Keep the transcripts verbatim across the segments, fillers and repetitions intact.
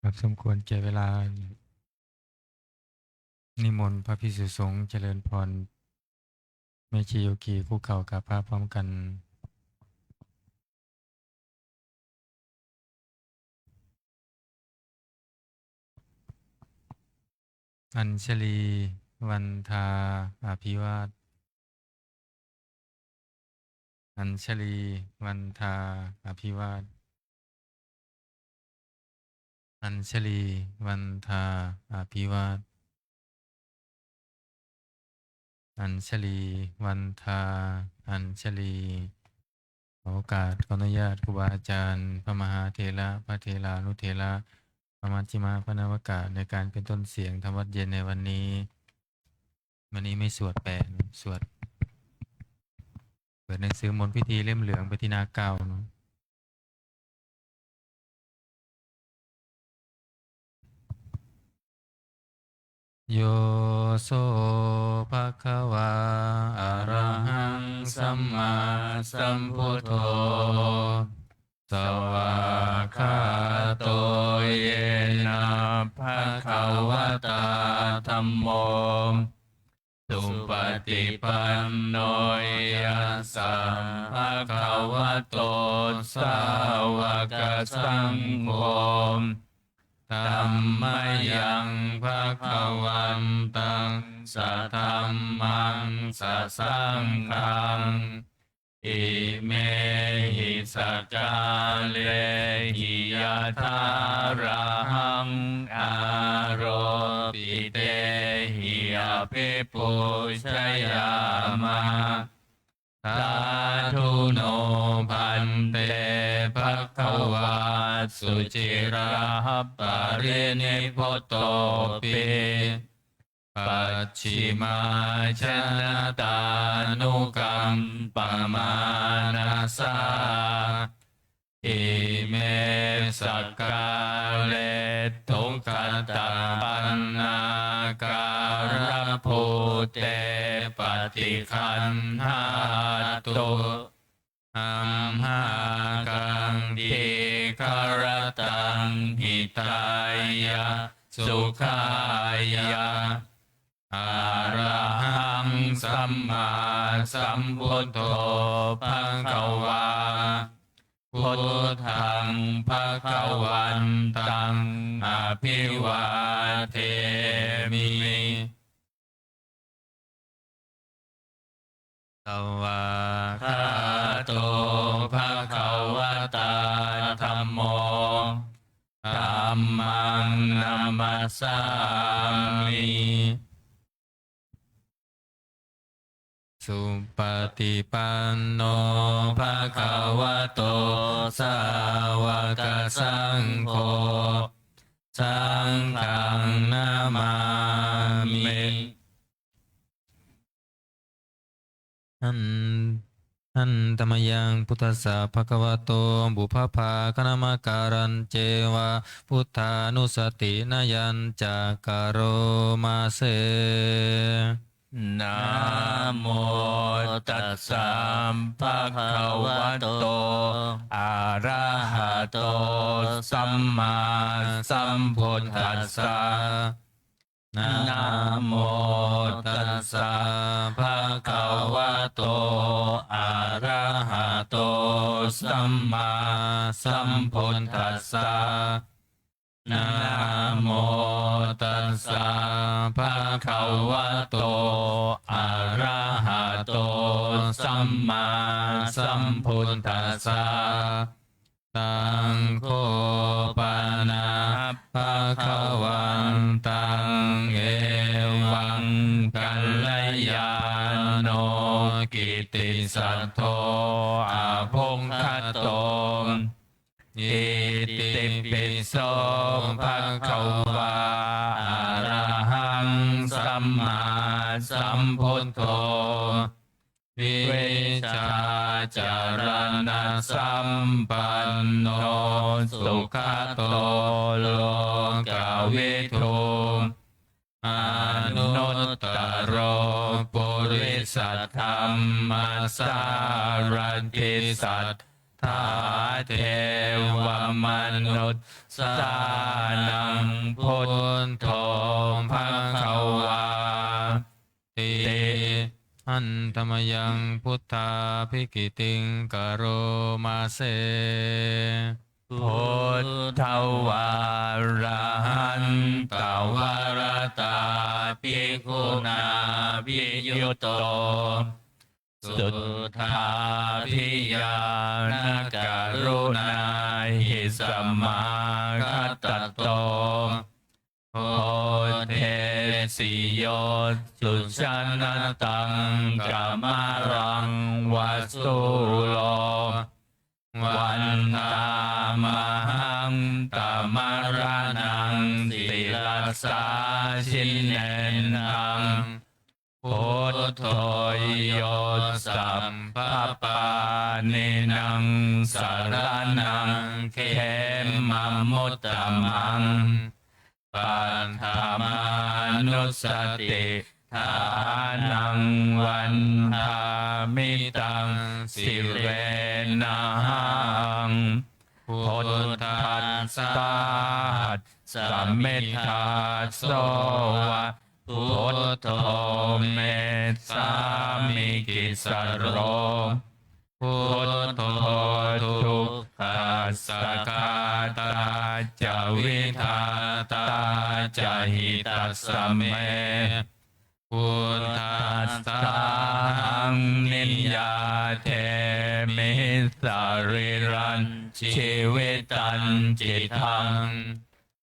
ครับ สมควรแก่เวลา นิมนต์พระภิกษุสงฆ์เจริญพร แม่ชีโยคีคุกเข่ากราบพระพร้อมกัน Añjalī vandā abhivād. Añjalī vandā abhivād. Añjalī vandā abhivād. Añjalī vandā añjalī. ขอโอกาส ขออนุญาตครูบาอาจารย์ พระมหาเถระ พระเถรานุเถระ พระมัชฌิมะ พระนวกะ ในการเป็นต้นเสียงธรรมวัตรเย็นในวันนี้ วันนี้ไม่สวดแปลนะ สวด เปิดหนังสือมนต์พิธีเล่มเหลืองไปที่หน้าเก้าเนาะ Yo so bhagavā arahaṃ sammāsambuddho, svākkhāto yena bhagavatā dhammo, supaṭipanno yassa bhagavato sāvakasaṅgho, tammayaṃ bhagavantaṃ sadhammaṃ sasaṅghaṃ, imehi sakkārehi yathārahaṃ āropitehi abhipūjayāma. Sādhu no bhante bhagavā suciraparinibbutopi, pacchimājanatānukampamānasā, ime sakkāre duggatapaṇṇākārabhūte paṭiggaṇhātu, amhākaṃ dīgharattaṃ hitāya sukhāya. Arahaṃ sammāsambuddho bhagavā, buddhaṃ bhagavantaṃ abhivādemi. Svākkhāto bhagavatā dhammo, dhammaṃ namassāmi. Supaṭipanno bhagavato sāvakasaṅgho, saṅghaṃ namāmi. Han-, handa mayaṃ buddhassa bhagavato pubbabhāganamakārañceva buddhānussatinayañca karoma se. Namo tassa bhagavato arahato sammāsambuddhassa. Namo tassa bhagavato arahato sammāsambuddhassa. Namo tassa bhagavato arahato sammāsambuddhassa. Taṃ kho pana bhagavantaṃ evaṃ kalyāṇo kittisaddo abbhuggato. Itipi so bhagavā arahaṃ sammāsambuddho vijjācaraṇasampanno sugato lokavidū anuttaro purisadammasārathi satthā buddhā devamanussānaṃ buddho bhagavāti. Handa mayaṃ buddhābhigītiṃ karoma se. Buddhavārahantavaratā bhikkhunā viyutto suddhābhiñāṇakaruṇāhi samāgatatto bodhesi yo sujanataṃ kamalaṃ va sūro vandāmahaṃ tamaraṇaṃ sirasā jinendaṃ. Buddho yo sabbapāṇīnaṃ saraṇaṃ khemamuttamaṃ paṭhamānussatiṭṭhānaṃ vandāmi taṃ sirenahaṃ. Buddhassāhasmi dāso va buddho me sāmikissaro. Buddho dukkhassa ghātā ca vidhātā ca hitassa me. Buddhassāhaṃ niyyādemi sarīrañjīvitañcidaṃ.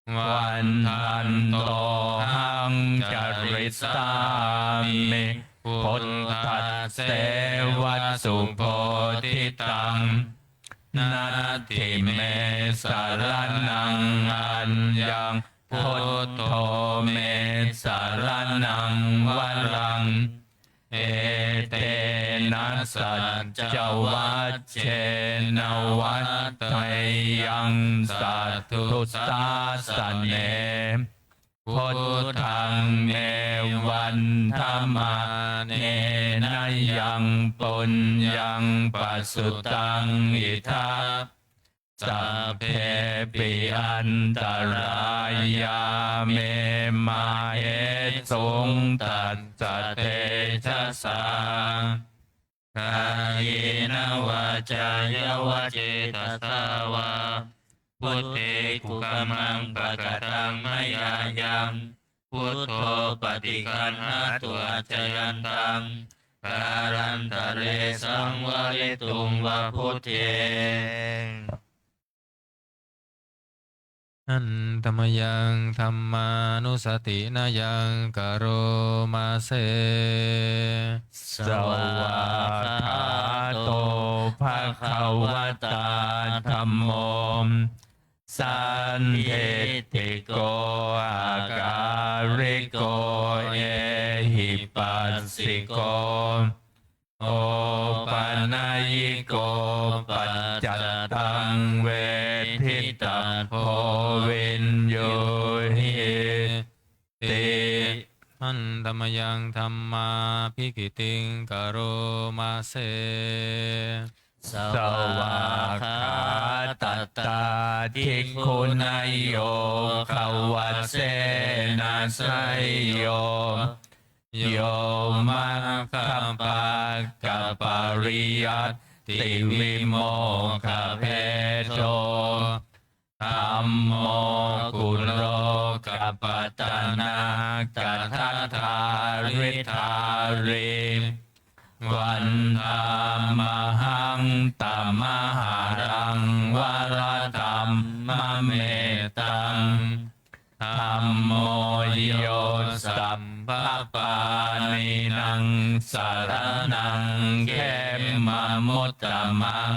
Vandantohaṃ carissāmi buddhasseva subodhitaṃ. Natthi me saraṇaṃ aññaṃ buddho me saraṇaṃ varaṃ. Etena saccavajjena vaḍḍheyyaṃ satthu sāsane. Buddhaṃ me vandamānena yaṃ puññaṃ pasutaṃ idha sabbepi antarāyā me māhesuṃ tassa tejasā. Kāyena vācāya va cetasā vā buddhe kukammaṃ pakataṃ mayā yaṃ buddho paṭiggaṇhatu accayantaṃ kālantare saṃvarituṃ va buddhe. Handa mayaṃ dhammānussatinayaṃ karoma se. Svākkhāto bhagavatā dhammo sandiṭṭhiko akāliko ehipassiko opanayiko paccattaṃ veditabbo viññūhīti. Handa mayaṃ dhammābhigītiṃ karoma se. Svākkhātatādiguṇayogavasena seyyo yo maggappakkapariyattipimokkhabhedo dhammo kulokapatanā tadadhāridhārī vandāmahaṃ tamaharaṃ varadhammamettaṃ. Dhammo yo sabbapāṇīnaṃ saraṇaṃ khemamuttamaṃ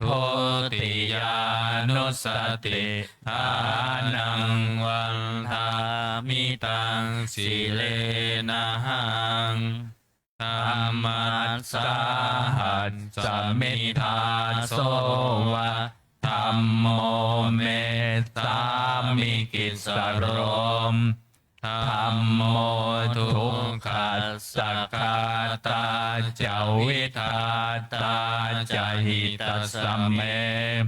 dutiyānussatiṭṭhānaṃ vandāmi taṃ sirenahaṃ. Dhammassāhasmi dāso va dhammo me sāmikissaro. Dhammo dukkhassa sakātā ca vidhātā ca hitassa me.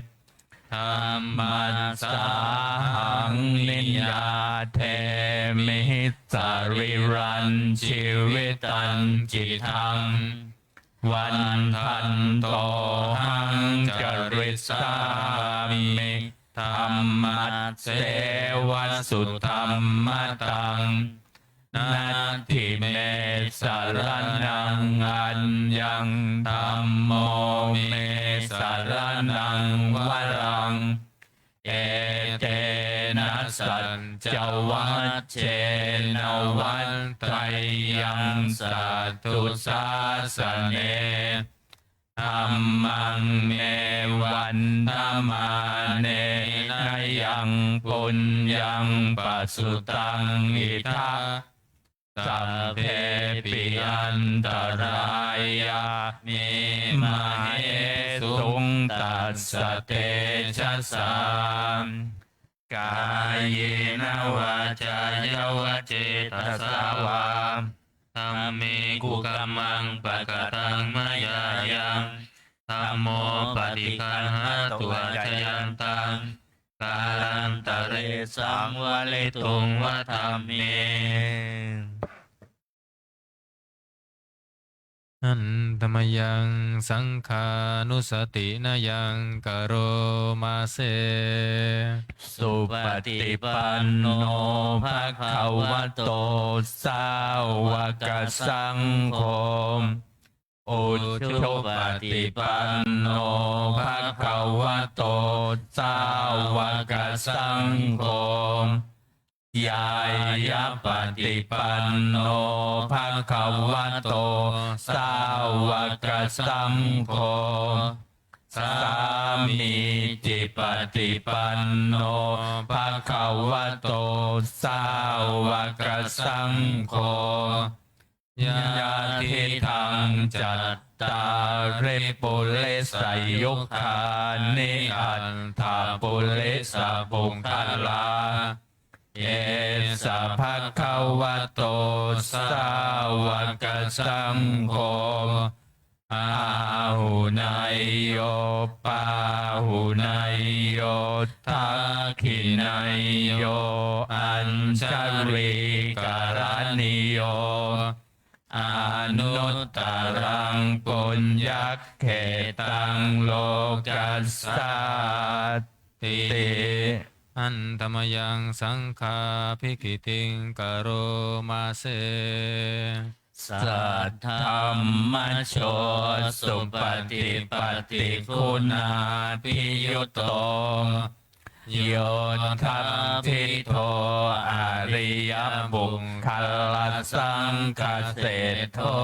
Dhammassāhaṃ niyyādemi sarīrañjīvitañcidaṃ. Vandantohaṃ carissāmi dhammasseva sudhammataṃ. Natthi me saraṇaṃ aññaṃ, dhammo me saraṇaṃ varaṃ. Etena saccavajjena vaḍḍheyyaṃ satthu sāsane. Dhammaṃ me vandamānena yaṃ puññaṃ pasutaṃ idha, sabbepi antarāyā me māhesuṃ tassa tejasā. Kāyena vācāya va cetasā vā, dhamme kukammaṃ pakataṃ mayā yaṃ, dhammo paṭiggaṇhatu accayantaṃ, kālantare saṃvarituṃ va dhamme. Handa mayaṃ saṅghānussatinayaṃ karoma se. Supaṭipanno bhagavato sāvakasaṅgho, ujupaṭipanno bhagavato sāvakasaṅgho, ñāyapaṭipanno bhagavato sāvakasaṅgho, sāmīcipaṭipanno bhagavato sāvakasaṅgho, yadidaṃ cattāri purisayugāni aṭṭha purisapuggalā, esa bhagavato sāvakasaṅgho, āhuneyyo pāhuneyyo dakkhiṇeyyo añjalikaraṇīyo, anuttaraṃ puññakkhettaṃ lokassāti. Handa mayaṃ saṅghābhigītiṃ karoma se. Saddhammajo supaṭipattiguṇābhiyutto, yoṭṭhabbidho ariyapuggalasaṅghaseṭṭho,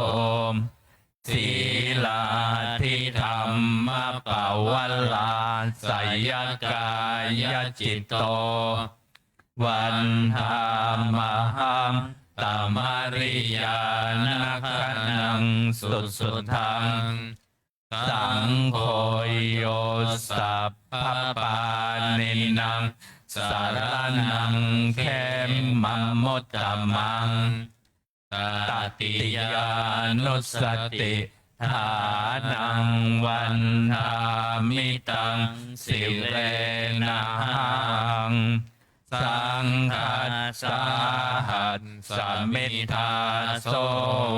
sīlādidhammapavarāsayakāyacitto, vandāmahaṃ tamariyanagaṇaṃ susuddhaṃ. Saṅgho yo sabbapāṇīnaṃ saraṇaṃ khemamuttamaṃ, tatiyānussatiṭṭhānaṃ vandāmi taṃ sirenahaṃ. Saṅghassāhasmi dāso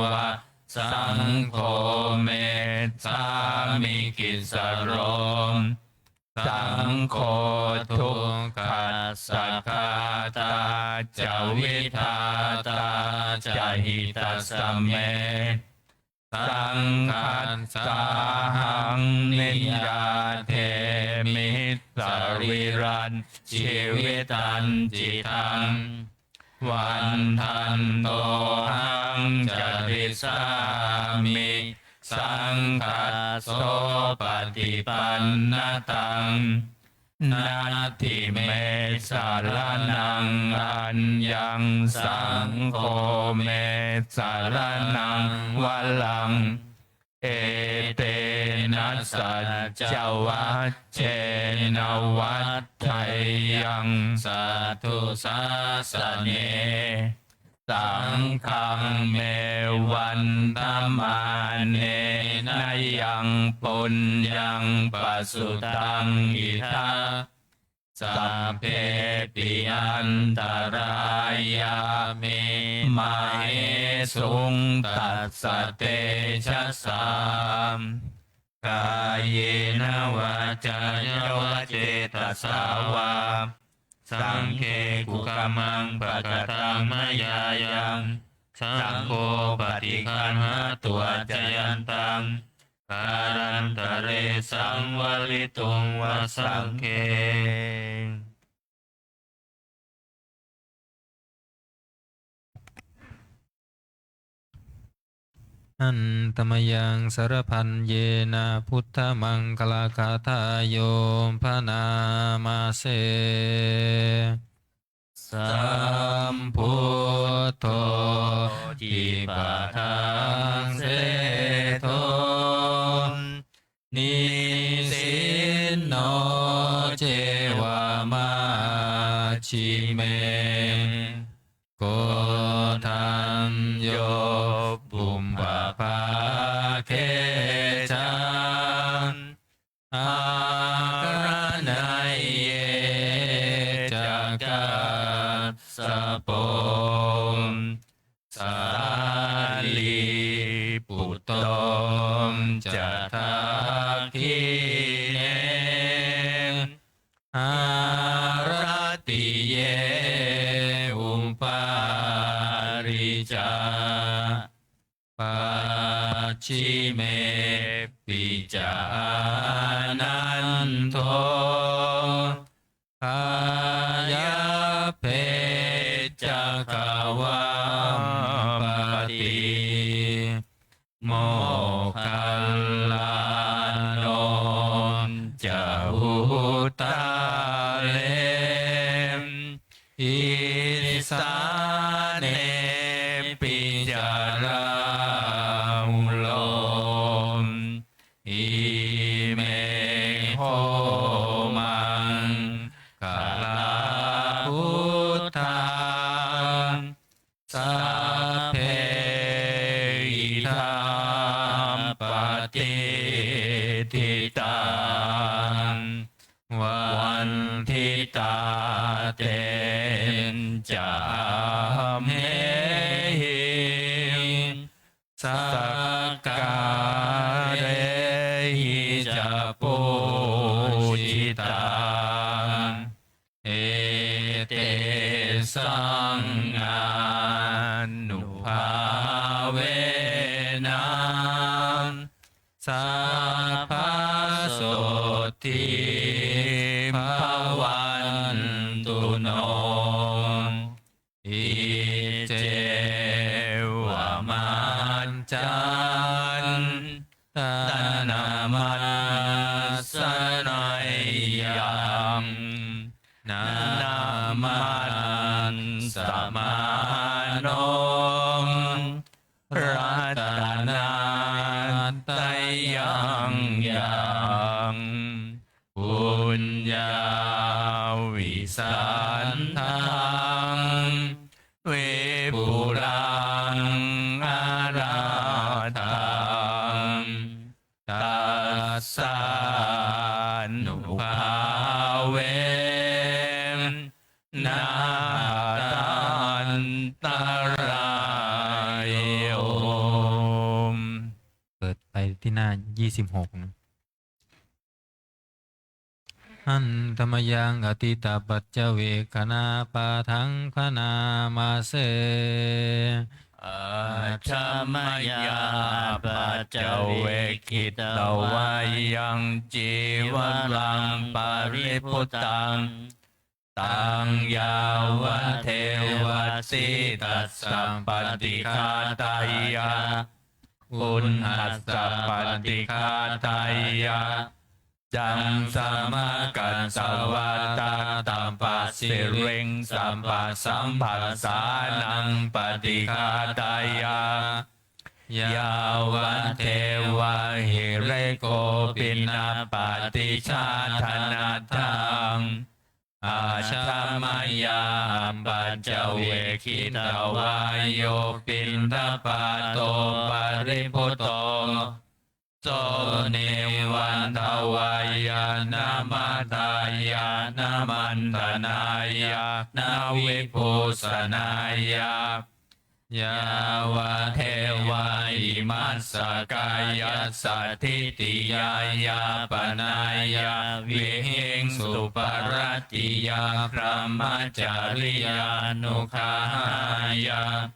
va, saṅgho me sāmikissaro, saṅgho dukkhassa ghātā ca vidhātā ca hitassa me. Saṅghassāhaṃ niyyādemi sarīrañjīvitañcidaṃ. Vandantohaṃ carissāmi saṅghassopaṭipannataṃ. Natthi me saraṇaṃ aññaṃ, saṅgho me saraṇaṃ varaṃ. Etena saccavajjena vaḍḍheyyaṃ satthu sāsane. saṅghaṃ me vandamānena yaṃ puññaṃ pasutaṃ idha, sabbepi antarāyā me māhesuṃ tassa tejasā. Kāyena vācāya va cetasā vā, saṅghe kukammaṃ pakataṃ mayā yaṃ, saṅgho paṭiggaṇhatu accayantaṃ, kālantare saṃvarituṃ va saṅghe. Handa mayaṃ sarabhaññena buddhamaṅgalagāthāyo bhaṇāma se. Sambuddho dipadaṃ seṭṭho, nisinno ceva majjhime, koṇḍañño pubbabhāge ca, āgaṇeyye ca kassapo, sārīputto ca dakkhiṇe, haratiye upāri ca, pacchimepi ca ānando, byāpacchikā va pati, moggallāno ca uttare, isānepi ca rāhulo, ime kho maṅgalā buddhā, sabbe idha patiṭṭhitā, vanditā te ca amhehi, sakkārehi ca pūjitā, etesaṃ ānubhāvena, sabbasotthī bhavantu no. Iccevamantantaṃ namassaneyyaṃ, namassamāno ratanattayaṃ yaṃ, puññāvisantaṃ vipulaṃ alatthaṃ, tassānubhāvena hatantarāyo. เปิดไปที่หน้า ยี่สิบหก นะ Handa mayaṃ atītapaccavekkhaṇapāṭhaṃ bhaṇāma se. Ajja mayā apaccavekkhitvā yaṃ cīvaraṃ paribhuttaṃ, taṃ yāvadeva sītassa paṭighātāya, uṇhassa paṭighātāya, caṃsamakasavātātapasiriṃsapasamphassānaṃ paṭighātāya, yāvadeva hirikopinapaṭicchādanatthaṃ, Ajja mayā apaccavekkhitvā yo piṇḍapāto paribhutto, so neva davāya na madāya na maṇḍanāya na vibhūsanāya, yāvadeva imassa kāyassa ṭhitiyā yāpanāya vihiṃsuparatiyā brahmacariyānuggahāya.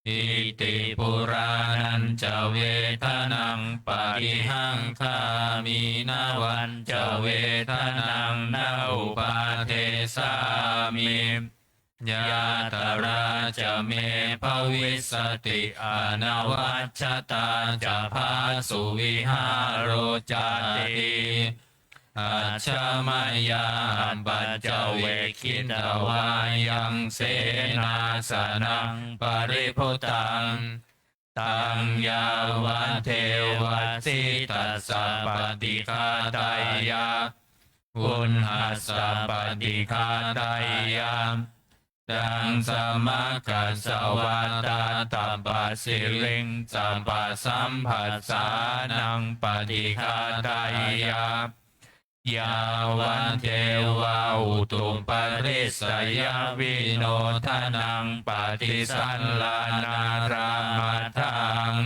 Iti purāṇañca vedanaṃ paṭihaṅkhāmi navañca vedanaṃ na uppādessāmi. Yātrā ca me bhavissati anavajjatā ca phāsuvihāro cāti. Ajja mayā apaccavekkhitvā yaṃ senāsanaṃ paribhuttaṃ, taṃ yāvadeva sītassa paṭighātāya, uṇhassa paṭighātāya, taṃ samaggāsavātātapasiriṃsapasamphassānaṃ paṭighātāya, yāvadeva utuparissayavinodanaṃ paṭisallānārāmatthaṃ.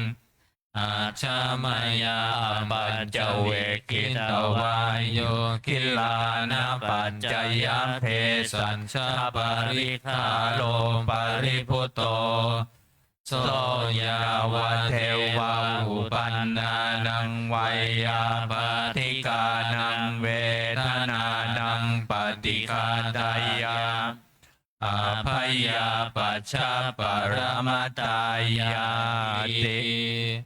Ajja mayā apaccavekkhitvā yo gilānapaccayabhesajjaparikkhāro paribhutto, so yāvadeva uppannānaṃ veyyābādhikānaṃ vedanānaṃ paṭighātāya, abyāpajjhaparamatāyāti.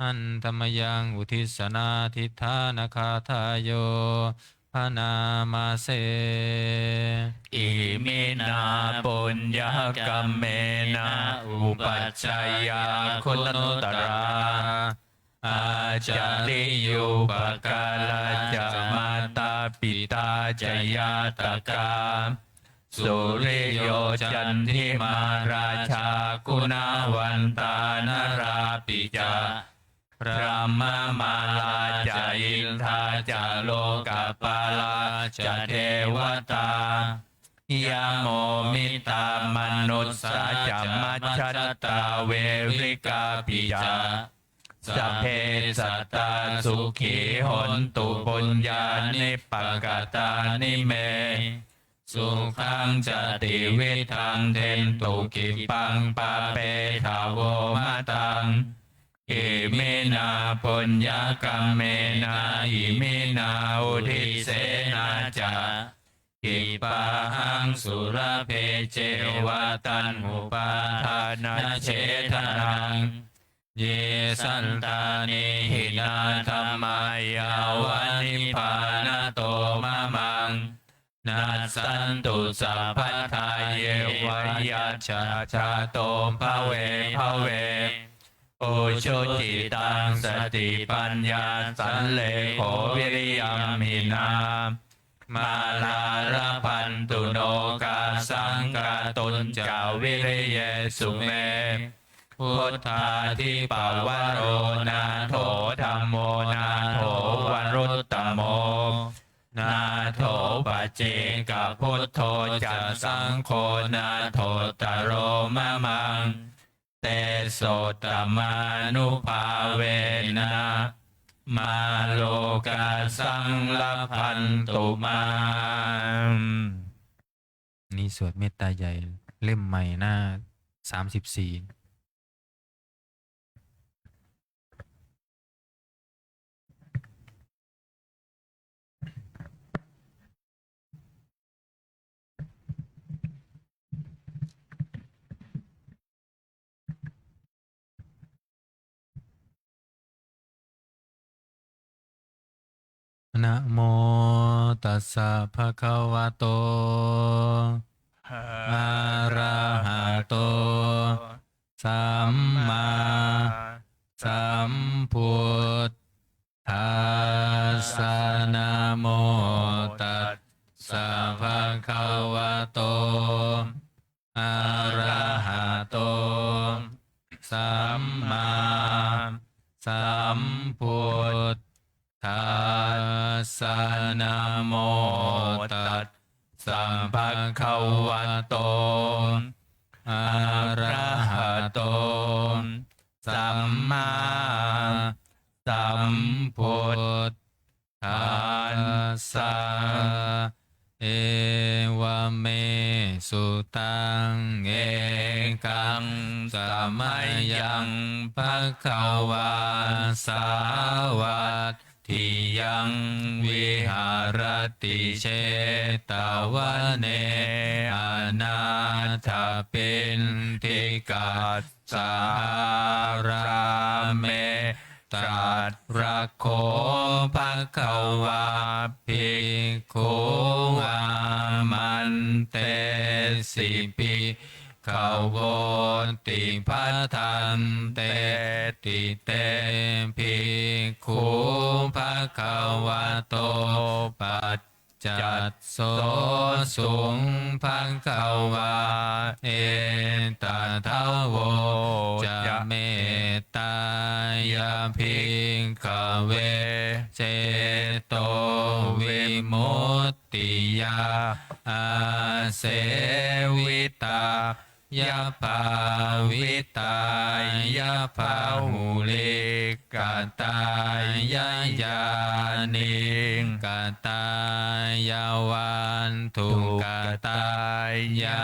Handa mayaṃ uddissa nādiṭṭhānagāthāyo bhaṇāma se. Iminā puññakammena upajjhāyā guṇuttarā, ācariyūpakārā ca mātā pitā ca ñātakā, suriyo candimā rājā guṇavantā narāpi ca, brahmamārā ca indā ca lokapālā ca devatā, yamo mittā manussā ca majjhattā verikāpi ca, sabbe sattā sukhī hontu puññāni pakatāni me, sukhañca tividhaṃ dentu khippaṃ pāpetha vo mataṃ. Iminā puññakammena iminā uddissena ca khippāhaṃ sulabhe ceva taṇhupādānachedanaṃ. Ye santāne hinā dhammā yāva nibbānato mamaṃ, nassantu sabbadā yeva yattha jāto bhave bhave. Ujucittaṃ satipaññā sallekho viriyamhinā, mārā labhantu nokāsaṃ kātuñca viriyesu me. Buddhādhipavaro nātho dhammo nātho varuttamo, nātho paccekabuddho ca saṅgho nāthottaro mamaṃ. Tesottamānubhāvena mārokāsaṃ labhantu mā. นี่สวดเมตตาใหญ่เล่มใหม่หน้าสามสิบสี่ Namo tassa bhagavato arahato sammāsambuddhassa. Namo tassa tassa bhagavato arahato sammāsambuddhassa. Namo tassa bhagavato arahato sammāsambuddhassa. Evaṃ me sutaṃ. Ekaṃ samayaṃ bhagavā sāvatthiyaṃ viharati jetavane anāthapiṇḍikassa ārāme. Tatra kho bhagavā bhikkhū āmantesi bhikkhavoti. Bhadanteti te bhikkhū bhagavato paccassosuṃ. Bhagavā etadavoca: Mettāya bhikkhave cetovimuttiyā āsevitāya bhāvitāya bahulīkatāya yānīkatāya vatthukatāya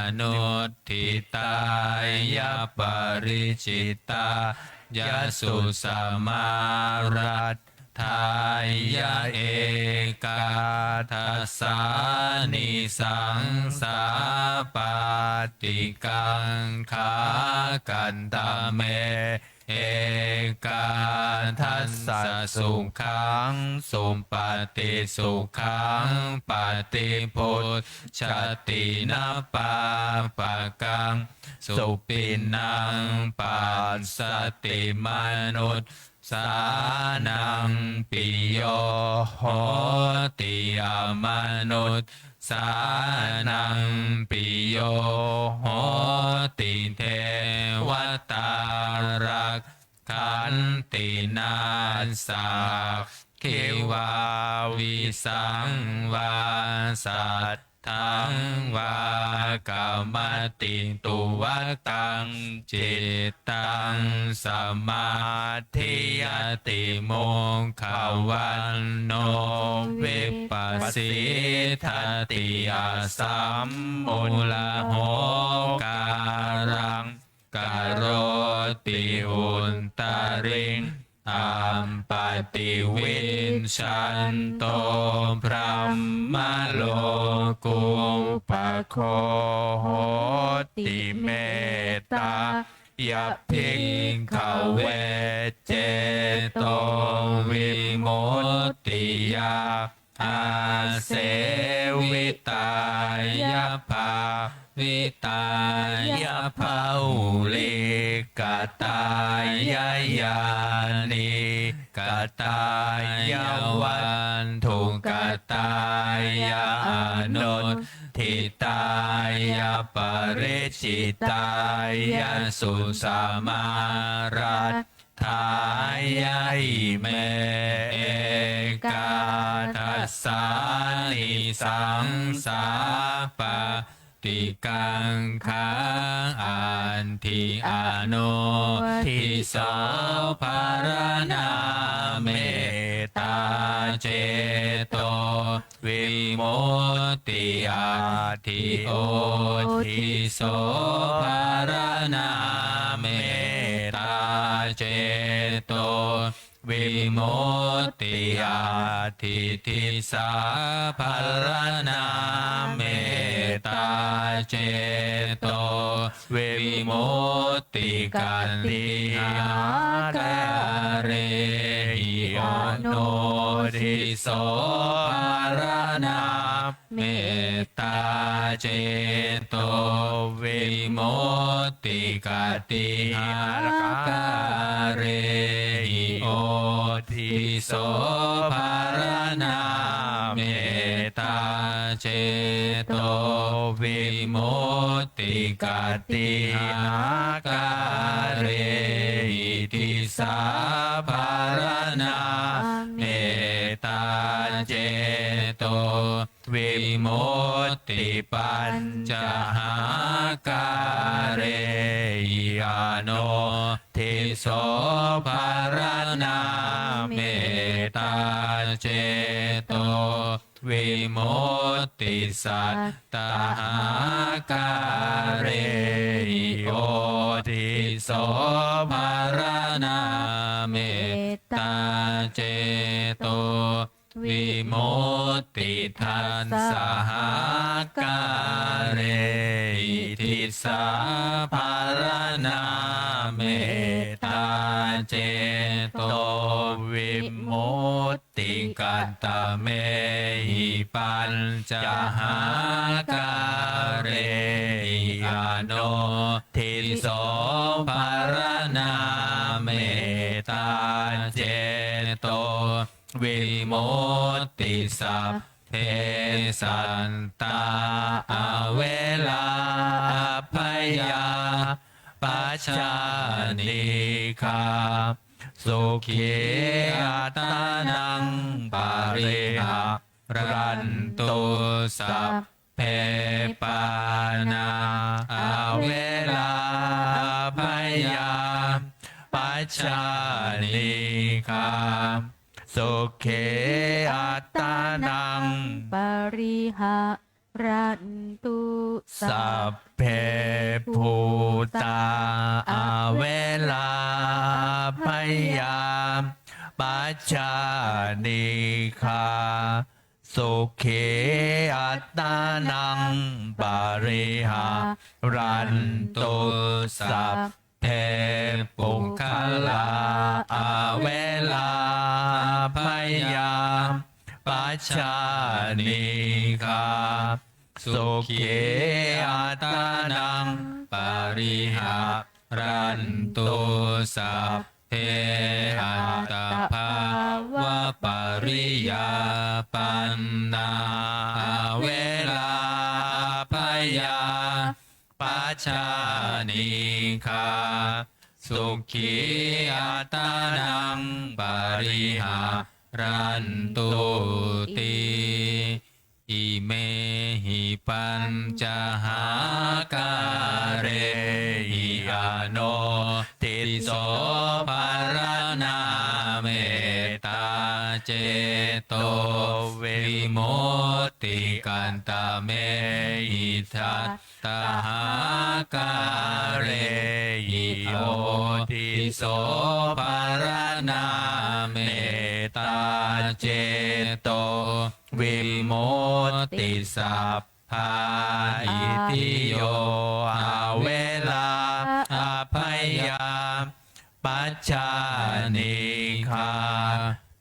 anuṭṭhitāya paricitāya susamāraddhāya. Ekādasānisaṃsā pāṭikaṅkhā katame. Ekādasa sukhaṃ supati, sukhaṃ paṭibujjhati, na pāpakaṃ supinaṃ passati, manussānaṃ piyo hoti, amanussānaṃ piyo hoti, devatā rakkhanti, nāssa aggi vā visaṃ vā satthaṃ vā kamati, tuvaṭaṃ cittaṃ samādhiyati, mukhavaṇṇo vippasīdati, asammūḷho kālaṃ karoti, uttariṃ appaṭivijjhanto brahmalokūpago hoti. Mettāya bhikkhave cetovimuttiyā āsevitāya bhāvitāya bahulīkatāya yānīkatāya vatthukatāya anuṭṭhitāya paricitāya susamāraddhāya. Ime ekādasānisaṃsā pāṭikaṅkhā. Atthi anodhiso pharaṇā mettā ceto vimutti. Atthi odhiso pharaṇā mettā ceto vimutti. Atthi disā pharaṇā mettā ceto vimutti. Katihākārehi anodhiso pharaṇā mettā ceto vimutti? Katihākārehi odhiso pharaṇā mettā ceto vimutti. Katīhākārehi disāpharaṇā mettāceto vimutti. Pañcahākārehi anodhiso pharaṇā mettāceto vimutti. Sattahākārehi odhiso pharaṇā mettāceto vimutti. Dasahākārehi disāpharaṇā mettāceto vimutti. Katamehi pañcahākārehi anodhiso pharaṇā mettāceto vimutti. Sabbe sattā averā abyāpajjā pajjā anīghā sukhī attānaṃ pariharantu. Sabbe pāṇā averā abyāpajjā pajjā anīghā sukhī attānaṃ pariharantu. Sabbe bhūtā averā abyāpajjā anīghā sukhī attānaṃ pariharantu. Sabbe puggalā averā abyāpajjā anīghā sukhī attānaṃ pariharantu. Sabbe attabhāvapariyāpannā averā abyāpajjā anīghā sukhī attānaṃ pariharantu ti. Imehi pañcahākārehi anodhiso pharaṇā mettāceto vimutti. Katamehi sattahākārehi odhiso pharaṇā mettāceto vimutti. Sabbā itthiyo averā abyāpajjā anīghā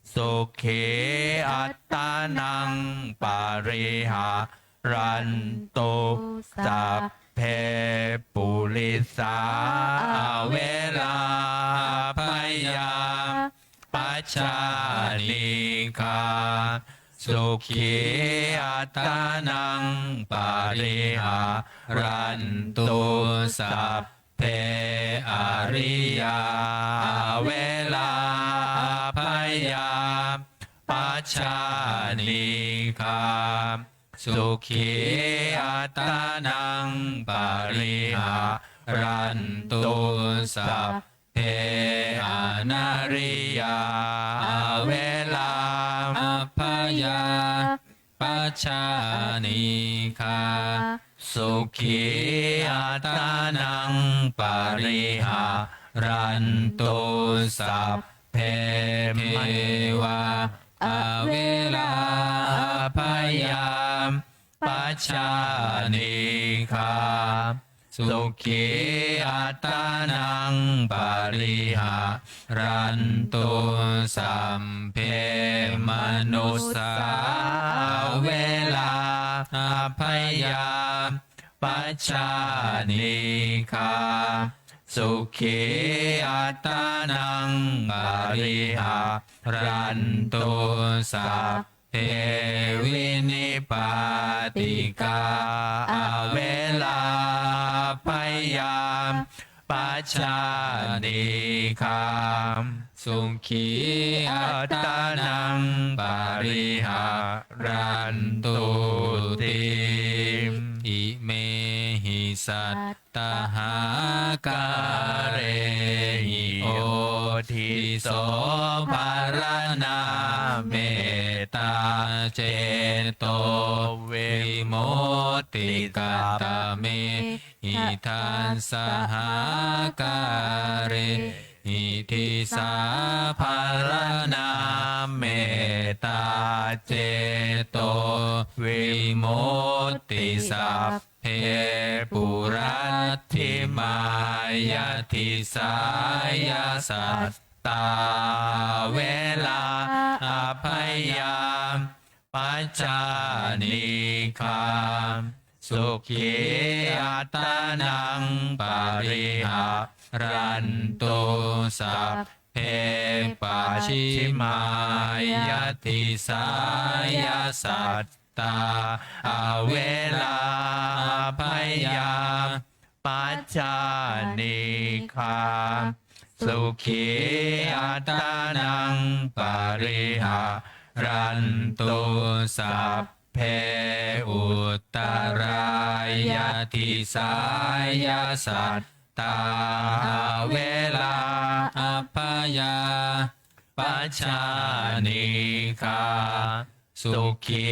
sukhī attānaṃ pariharantu. Sabbe purisā averā abyāpajjā anīghā sukhī attānaṃ pariharantu. Sabbe ariyā averā abyāpajjā anīghā sukhī attānaṃ pariharantu. Sabbe anariyā averā abyāpajjā anīghā sukhī attānaṃ pariharantu. Sabbe devā averā abyāpajjā anīghā sukhī attānaṃ pariharantu. Sabbe manussā averā abyāpajjā anīghā sukhī attānaṃ pariharantu. Sabbe vinipātikā averā abyāpajjhā anīghā sukhī attānaṃ pariharantu ti. Imehi sattahākārehi odhiso pharaṇā mettā ceto vimutti katame hi dassahākārehi disā pharaṇā mettā ceto vimutti sabbe puratthimāya disāya sattā averā abyāpajjhā anīghā sukhī attānaṃ pariharantu sabbe pacchimāya disāya sattā averā abyāpajjhā anīghā sukhī attānaṃ pariharantu sabbe uttarāya disāya sattā averā abyāpajjhā anīghā sukhī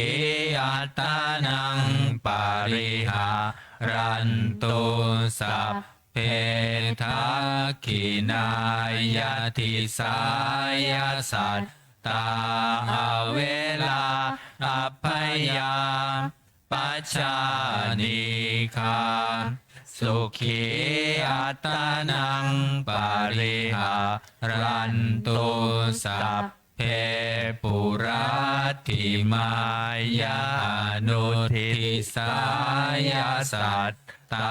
attānaṃ pariharantu sabbe dakkhiṇāya disāya sattā averā abyāpajjhā anīghā sukhī attānaṃ pariharantu sabbe puratthimāya anudisāya sattā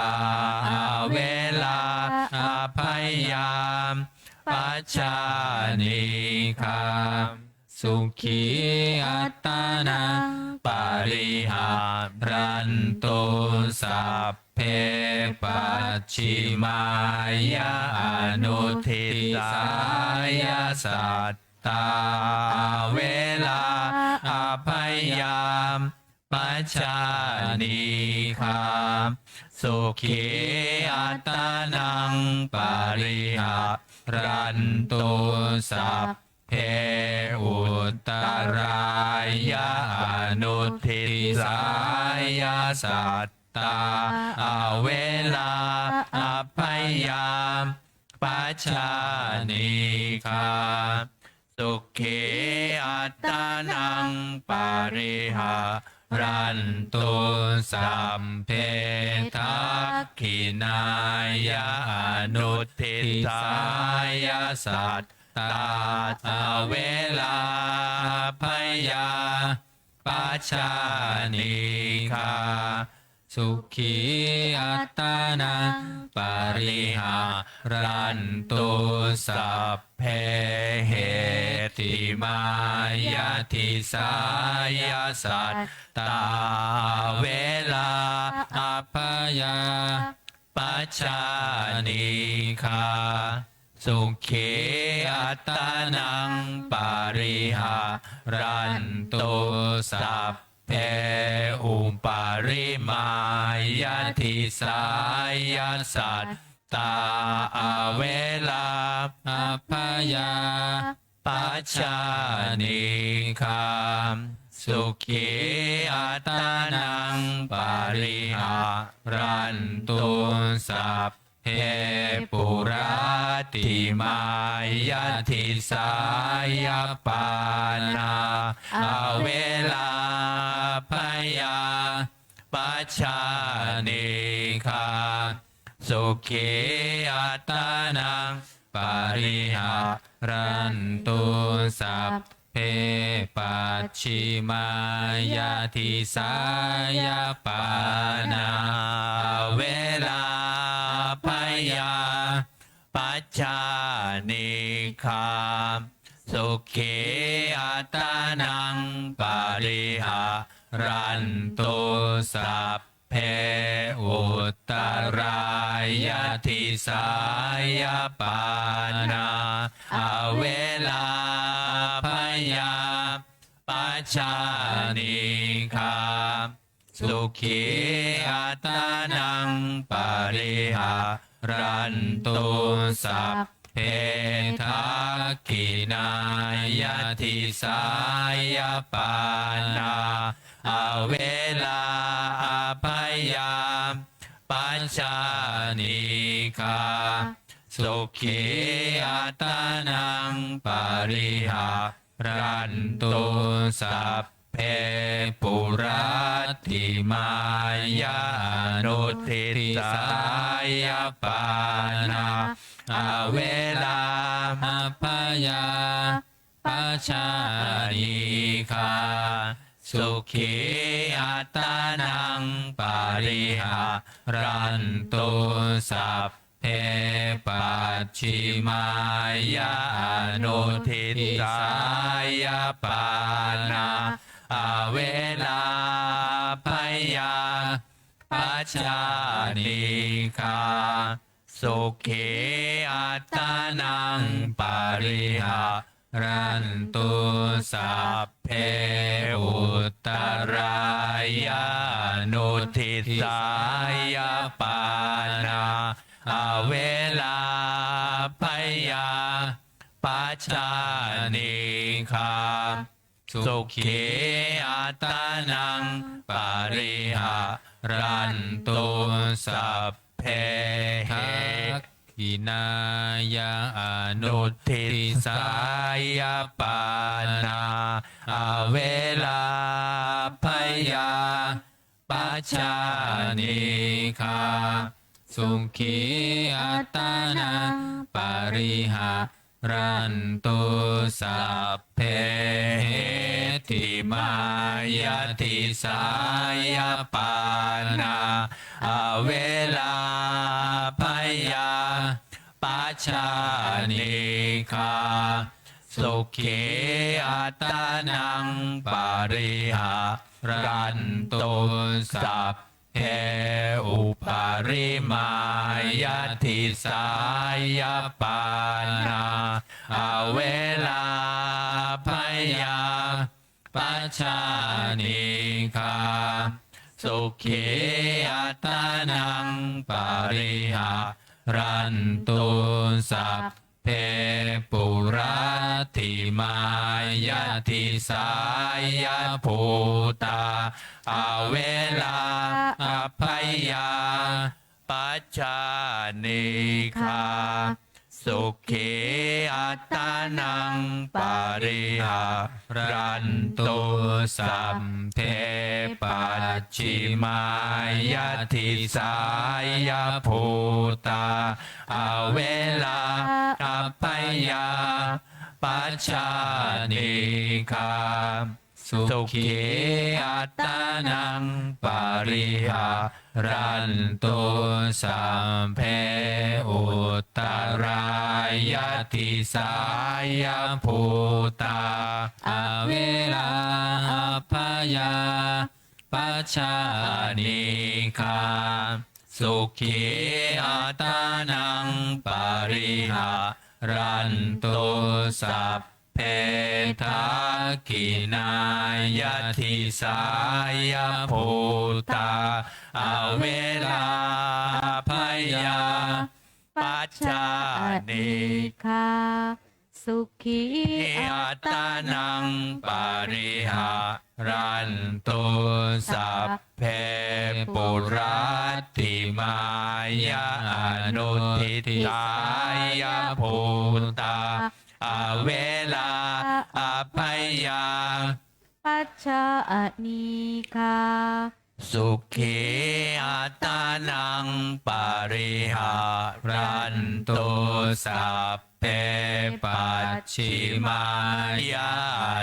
averā abyāpajjhā anīghā sukhī attānaṃ pariharantu sabbe pacchimāya anudisāya sattā averā abyāpajjhā anīghā sukhī attānaṃ pariharantu sabbe uttarāya anudisāya sattā averā abyāpajjhā anīghā sukhī attānaṃ pariharantu sabbe dakkhiṇāya anudisāya sattā averā abyāpajjhā anīghā sukhī attānaṃ pariharantu sabbe heṭṭhimāya disāya sattā averā abyāpajjhā anīghā sukhī attānaṃ pariharantu sabbe uparimāya disāya sattā averā abyāpajjhā anīghā sukhī attānaṃ pariharantu sabbe puratthimāya disāya pāṇā averā abyāpajjhā anīghā sukhī attānaṃ pariharantu sabbe pacchimāya disāya pāṇā averā abyāpajjhā anīghā sukhī attānaṃ pariharantu, sabbe uttarāya disāya pāṇā averā abyāpajjhā anīghā sukhī attānaṃ pariharantu, sabbe dakkhiṇāya disāya pāṇā averā abyāpajjhā anīghā sukhī attānaṃ pariharantu, sabbe puratthimāya anudisāya pāṇā averā abyāpajjhā anīghā sukhī attānaṃ pariharantu, sabbe pacchimāya anudisāya pāṇā averā abyāpajjhā anīghā sukhī attānaṃ pariharantu, sabbe uttarāya anudisāya pāṇā averā abyāpajjhā anīghā sukhī attānaṃ pariharantu, sabbe dakkhiṇāya anudisāya pāṇā averā abyāpajjhā anīghā sukhī attānaṃ pariharantu, sabbe heṭṭhimāya disāya pāṇā averā abyāpajjhā anīghā sukhī attānaṃ pariharantu, sabbe uparimāya disāya pāṇā averā abyāpajjhā anīghā sukhī attānaṃ pariharantu, sabbe puratthimāya disāya bhūtā averā abyāpajjhā anīghā sukhī attānaṃ pariharantu, sabbe pacchimāya disāya bhūtā averā abyāpajjhā anīghā sukhī attānaṃ pariharantu, sabbe uttarāya disāya bhūtā averā abyāpajjhā anīghā sukhī attānaṃ pariharantu, sabbe dakkhiṇāya disāya bhūtā averā abyāpajjhā anīghā sukhī attānaṃ pariharantu, sabbe puratthimāya anudisāya bhūtā averā abyāpajjhā anīghā sukhī attānaṃ pariharantu, sabbe pacchimāya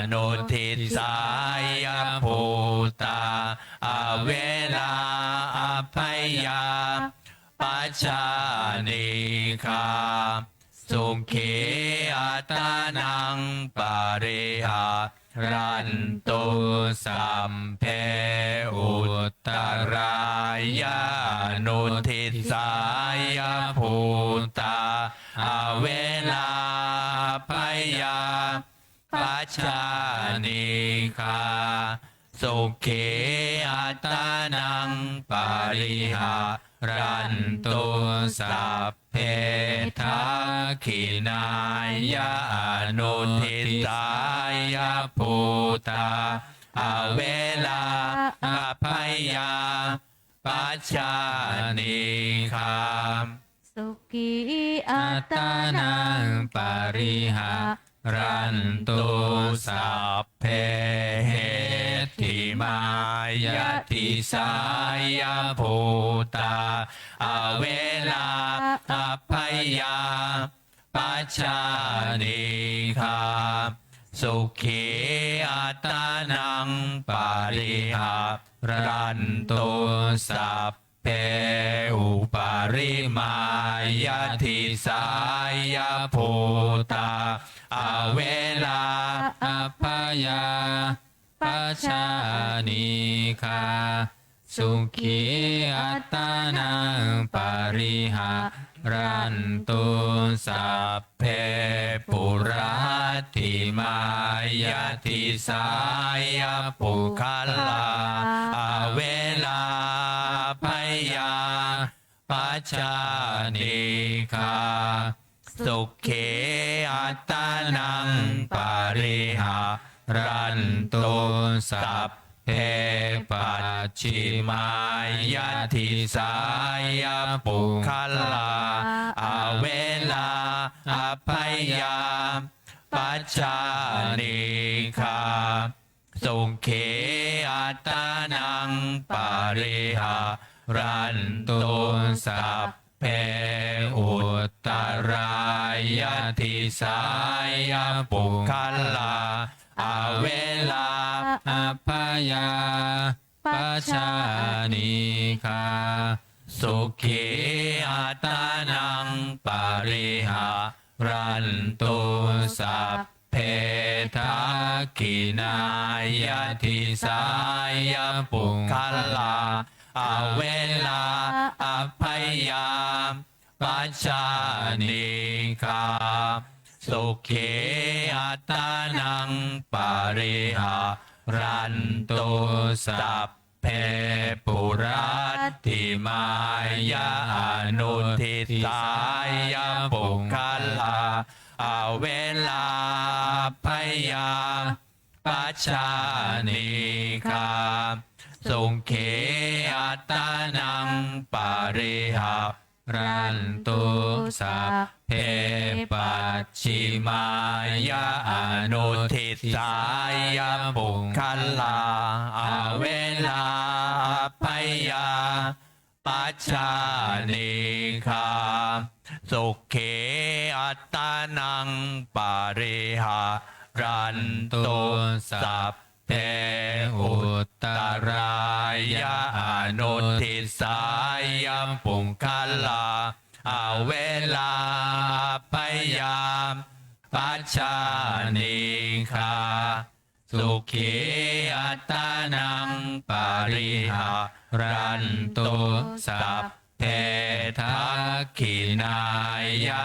anudisāya bhūtā averā abyāpajjhā anīghā sukhī attānaṃ pariharantu sabbe, uttarāya anudisāya bhūtā averā abyāpajjhā anīghā sukhī attānaṃ pariharantu sabbe, dakkhiṇāya anudisāya bhūtā averā abyāpajjhā anīghā sukhī attānaṃ pariharantu sabbe, heṭṭhimāya disāya bhūtā averā abyāpajjhā anīghā sukhī attānaṃ pariharantu sabbe, uparimāya disāya bhūtā averā abyāpajjhā anīghā sukhī attānaṃ pariharantu sabbe, puratthimāya disāya puggalā averā abyāpajjhā anīghā sukhī attānaṃ pariharantu sabbe, pacchimāya disāya puggalā averā abyāpajjhā anīghā sukhī attānaṃ pariharantu sabbe, uttarāya disāya puggalā averā abyāpajjhā anīghā sukhī attānaṃ pariharantu sabbe, dakkhiṇāya disāya puggalā averā abyāpajjhā anīghā sukhī attānaṃ pariharantu sabbe, puratthimāya anudisāya puggalā averā abyāpajjhā anīghā sukhī attānaṃ pariharantu sabbe, pacchimāya anudisāya puggalā averā abyāpajjhā anīghā sukhī attānaṃ pariharantu sabbe, uttarāya anudisāya puggalā averā abyāpajjhā anīghā sukhī attānaṃ pariharantu sabbe, dakkhiṇāya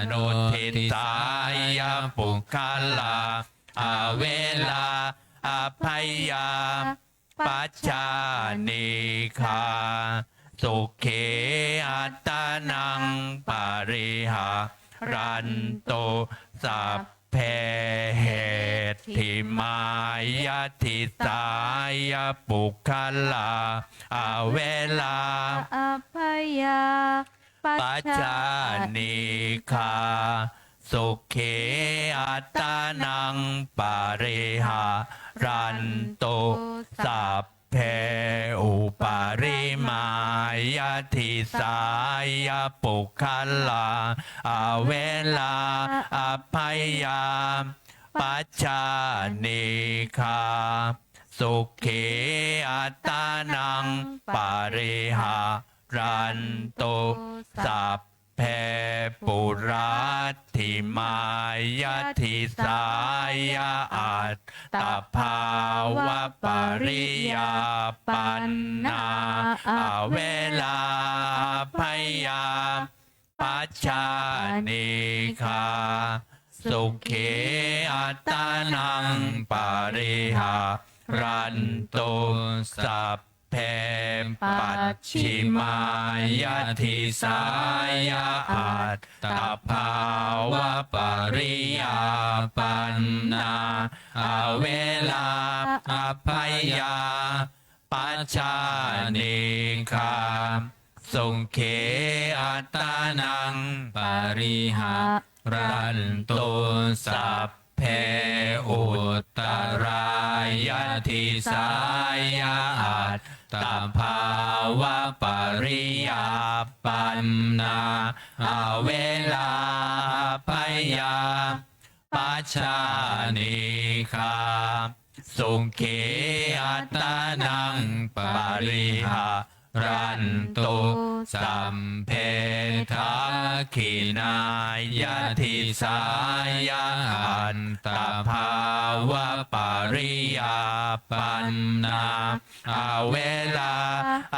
anudisāya puggalā averā abyāpajjhā anīghā sukhī attānaṃ pariharantu sabbe, heṭṭhimāya disāya puggalā averā abyāpajjhā anīghā sukhī attānaṃ pariharantu sabbe, uparimāya disāya puggalā averā abyāpajjhā anīghā sukhī attānaṃ pariharantu sabbe, sabbe puratthimāya disāya attabhāvapariyāpannā averā abyāpajjhā anīghā sukhī attānaṃ pariharantu. Sabbe pacchimāya disāya attabhāvapariyāpannā averā abyāpajjhā anīghā sukhī attānaṃ pariharantu. Sabbe uttarāya disāya attabhāvapariyāpannā averā abyāpajjhā anīghā sukhī attānaṃ pariharantu. Sabbe dakkhiṇāya disāya attabhāvapariyāpannā averā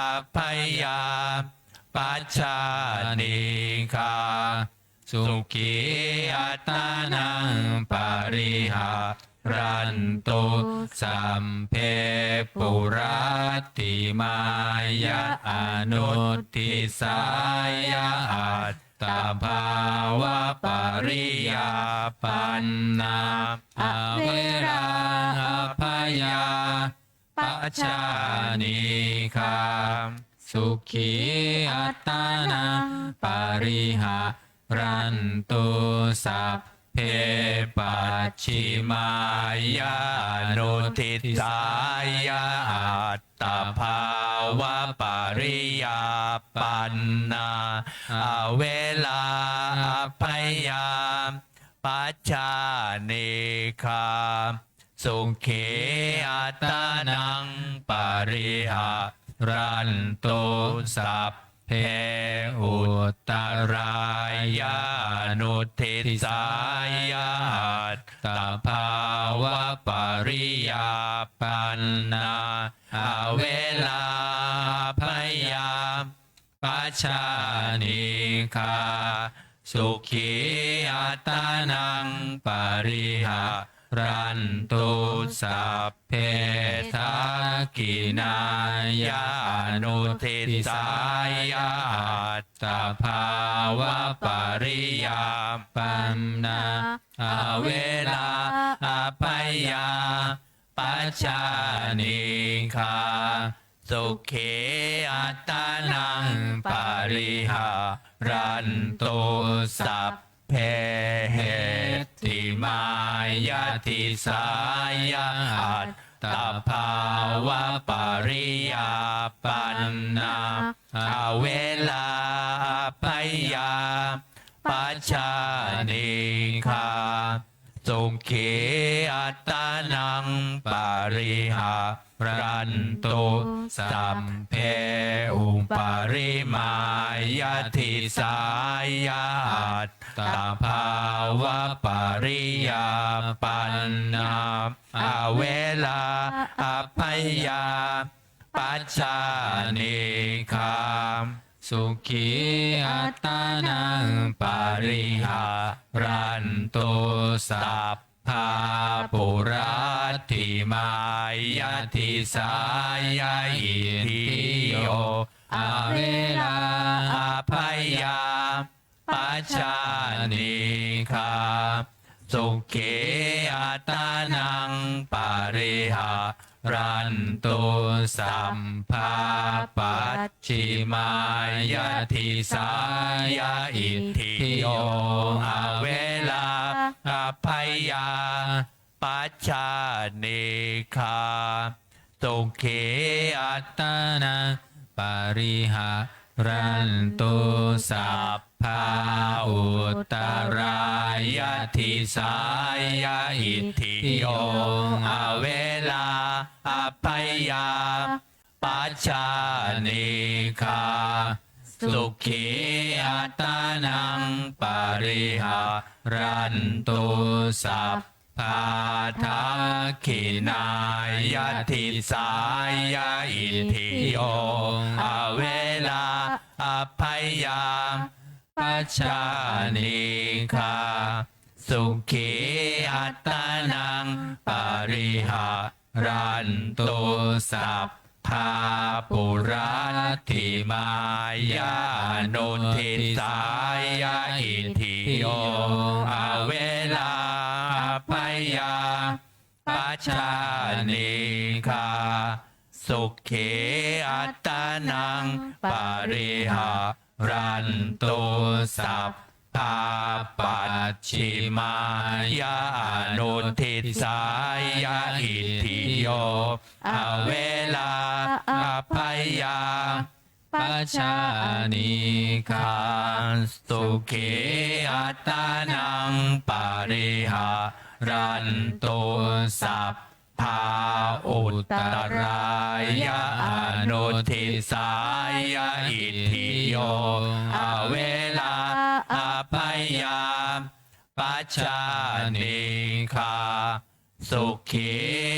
abyāpajjhā anīghā sukhī attānaṃ pariharantu. Sabbe puratthimāya anuddisāya attabhāvapariyāpannā averā abyāpajjhā anīghā sukhī attānaṃ pariharantu. Sabbe pacchimāya anuddisāya attabhāvapariyāpannā averā abyāpajjhā anīghā sukhī attānaṃ pariharantu. Sabbe uttarāya anuddisāya attabhāvapariyāpannā averā abyāpajjhā anīghā sukhī attānaṃ pariharantu. Sabbe dakkhiṇāya anuddisāya attabhāvapariyāpannā averā abyāpajjhā anīghā sukhī attānaṃ pariharantu. Sabbe heṭṭhimāya disāya attabhāvapariyāpannā averā abyāpajjhā anīghā sukhī attānaṃ pariharantu. Sabbe uparimāya disāya attabhāvapariyāpannā averā abyāpajjhā anīghā sukhī attānaṃ pariharantu. Sabbā puratthimāya disāya itthiyo averā abyāpajjhā anīghā sukhī attānaṃ pariharantu. Sabbā pacchimāya disāya itthiyo averā abyāpajjhā anīghā sukhī attānaṃ pariharantu. Sabbā uttarāya disāya itthiyo averā abyāpajjhā anīghā sukhī attānaṃ pariharantu sabbā. Dakkhiṇāya disāya itthiyo averā abyāpajjhā anīghā sukhī attānaṃ pariharantu sabbā. Puratthimāya anudisāya itthiyo averā abyāpajjhā anīghā sukhī attānaṃ pariharantu sabbā. Pacchimāya anudisāya itthiyo averā abyāpajjhā anīghā sukhī attānaṃ pariharantu sabbā. Uttarāya anudisāya itthiyo averā abyāpajjhā anīghā sukhī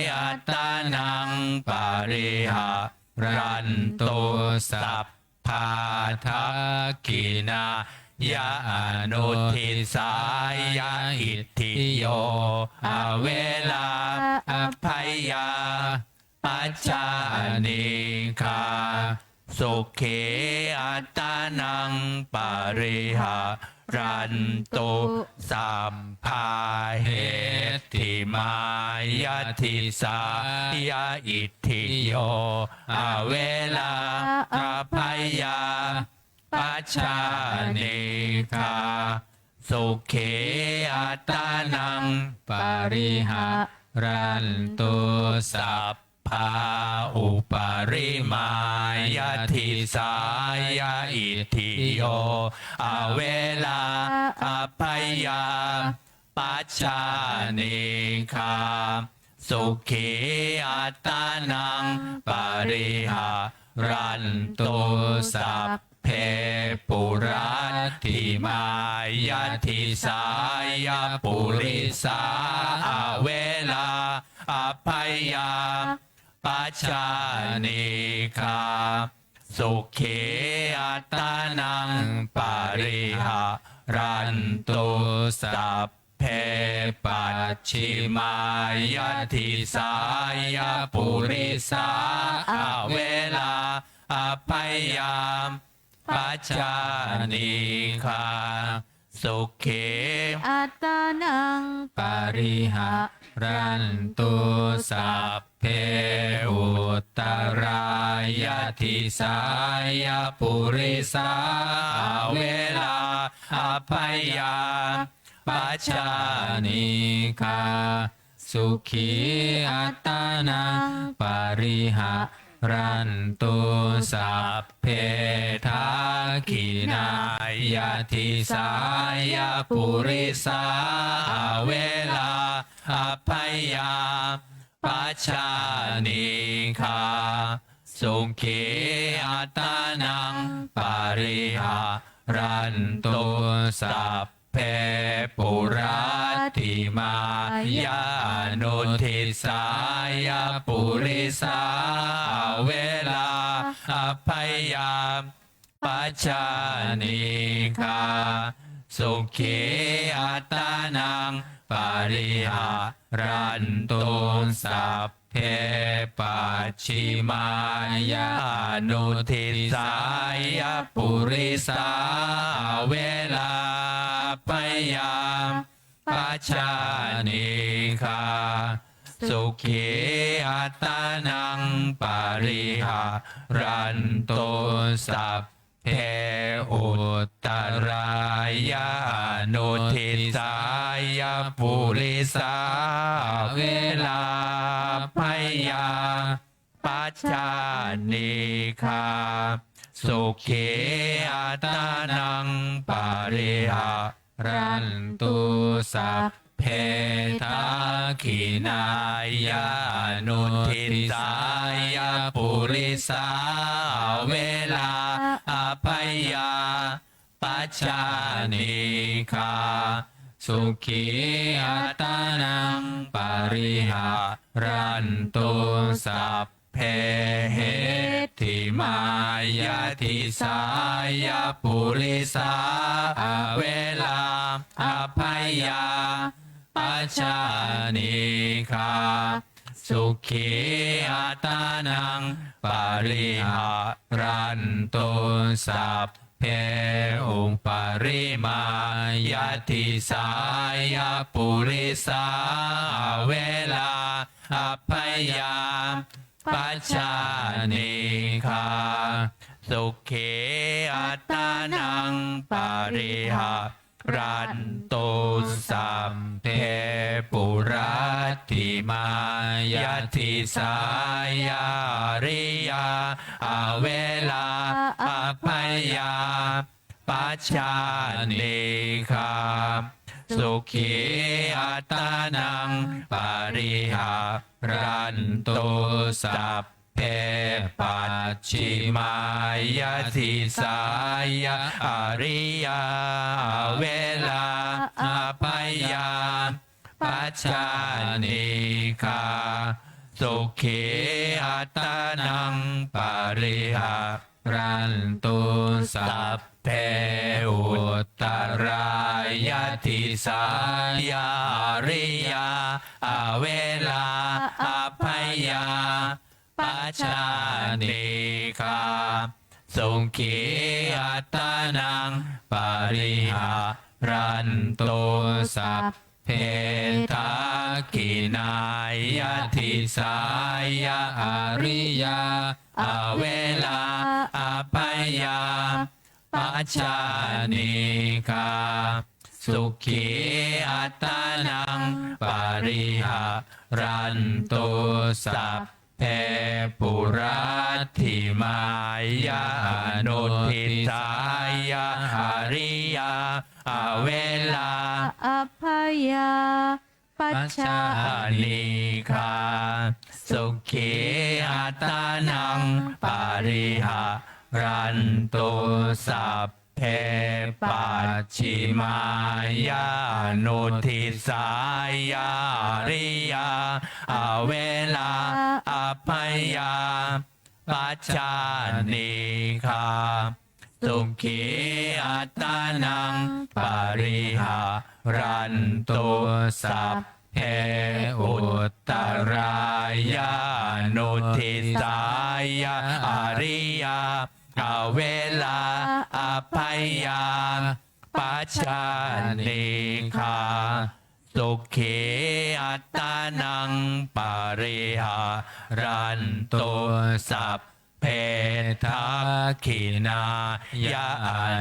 attānaṃ pariharantu sabbā. Dakkhiṇāya anudisāya itthiyo averā abyāpajjhā anīghā sukhī attānaṃ pariharantu sabbā. Heṭṭhimāya disāya itthiyo averā abyāpajjhā anīghā sukhī attānaṃ pariharantu sabbā. Uparimāya disāya itthiyo averā abyāpajjhā anīghā sukhī attānaṃ pariharantu sabbe. Puratthimāya disāya purisā averā abyāpajjhā anīghā sukhī attānaṃ pariharantu sabbe. Pacchimāya disāya purisā averā abyāpajjhā anīghā sukhī attānaṃ pariharantu sabbe. Uttarāya disāya purisā averā abyāpajjhā anīghā sukhī attānaṃ pariharantu sabbe. Dakkhiṇāya disāya purisā averā abyāpajjhā anīghā sukhī attānaṃ pariharantu sabbe. Puratthimāya anudisāya purisā averā abyāpajjhā anīghā sukhī attānaṃ pariharantu sabbe. Pacchimāya anudisāya purisā averā abyāpajjhā anīghā sukhī attānaṃ pariharantu sabbe. Uttarāya anudisāya purisā averā abyāpajjhā anīghā sukhī attānaṃ pariharantu sabbe. Dakkhiṇāya anudisāya purisā averā yathisāya pacchā anīghā sukhī attānaṃ pariharantu. Sabbe hetthimā yathisāya purisā averā abyāpajjhā anīghā sukhī attānaṃ pariharantu. Sabbe uparimā yathisāya purisā averā abyāpajjhā anīghā sukhī attānaṃ pariharantu. Sabbe puratthimā yathisāya ariyā averā abyāpajjhā anīghā sukhī attānaṃ pariharantu. Sabbe pacchimā yathisāya ariyā averā abyāpajjhā anīghā sukhī attānaṃ pariharantu. Sabbe uttarā yathisāya ariyā averā abyāpajjhā anīghā sukhī attānaṃ pariharantu. Sabbe dakkhiṇā yathisāya ariyā averā abyāpajjhā anīghā sukhī attānaṃ pariharantu. Sabbe puratthimā yathisāya ariyā averā abyāpajjhā anīghā sukhī attānaṃ pariharantu. Sabbe pacchimā yathisāya ariyā averā abyāpajjhā anīghā sukhī attānaṃ pariharantu. Sabbe uttarā yathisāya ariyā averā abyāpajjhā anīghā sukhī attānaṃ pariharantu. Sabbe dakkhiṇā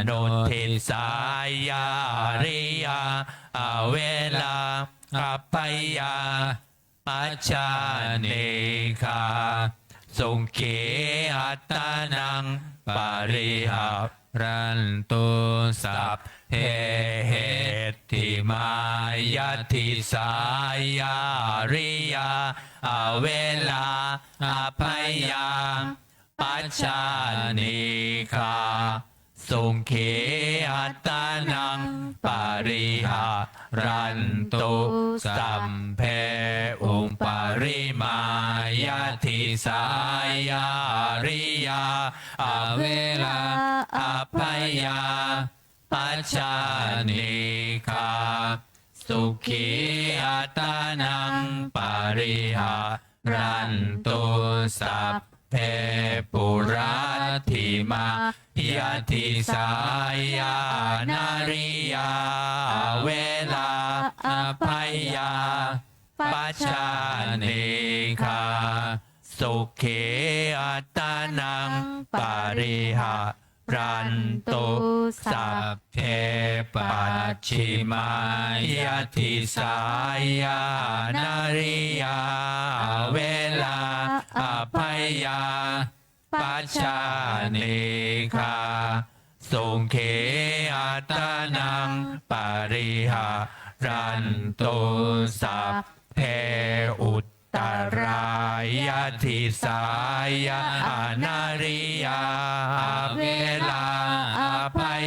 yathisāya ariyā averā abyāpajjhā anīghā sukhī attānaṃ pariharantu. Sabbe hetthimā yathisāya ariyā averā abyāpajjhā anīghā sukhī attānaṃ pariharantu. Sabbe uparimā yathisāya ariyā averā abyāpajjhā anīghā sukhī attānaṃ pariharantu. Sabbe puratthimā yathisāya anariyā averā abyāpajjhā anīghā sukhī attānaṃ pariharantu. Sabbe pacchimā yathisāya anariyā averā abyāpajjhā anīghā sukhī attānaṃ pariharantu. Sabbe uttarā yathisāya anariyā averā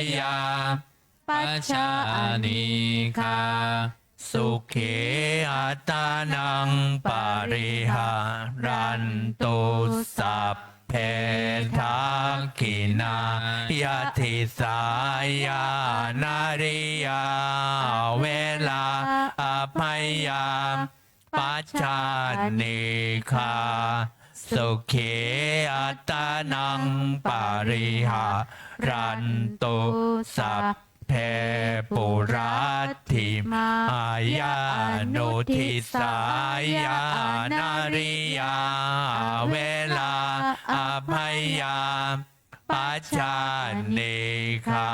yā pajānīghā sukhī attānaṃ pariharantu. Sabbe dakkhiṇāya disāya anariyā averā abyayā pajānīghā sukhī attānaṃ pariharantu. Sabbe puratthimāya anudisāya anariyā averā abyayā pajānīghā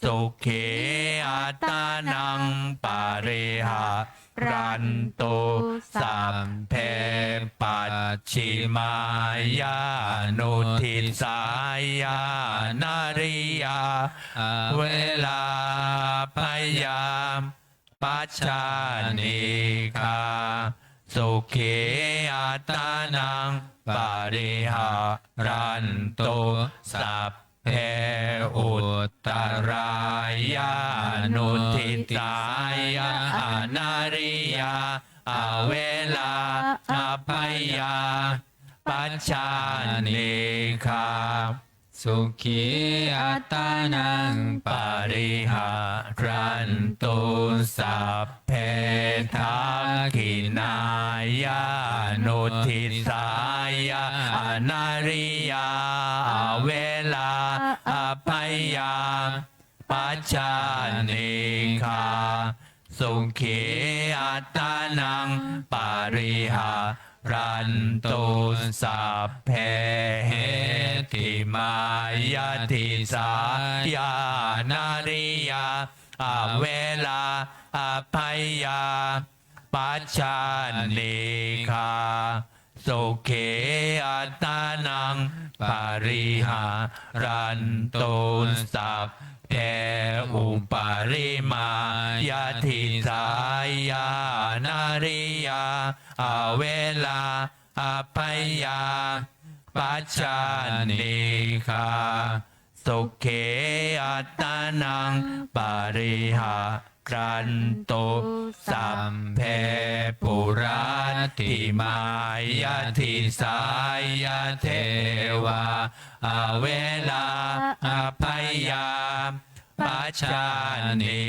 sukhī attānaṃ pariharantu. Sabbe pacchimāya anudisāya anariyā averā abyayā pajānīghā sukhī attānaṃ pariharantu. Sabbe uttarāya anudisāya anariyā averā abyayā pajānīghā sukhī attānaṃ pariharantu. Sabbe dakkhiṇāya anudisāya anariyā averā abyayā pajānīghā sukhī attānaṃ pariharantu. Sabbe heṭṭhimāya disāya anariyā averā abyayā pajānīghā sukhī attānaṃ pariharantu. Sabbe uparimāya disāya anariyā averā abyayā pajānīghā sukhī attānaṃ pariharantu. Sabbe puratthimāya disāya devā averā abyayā pajānīghā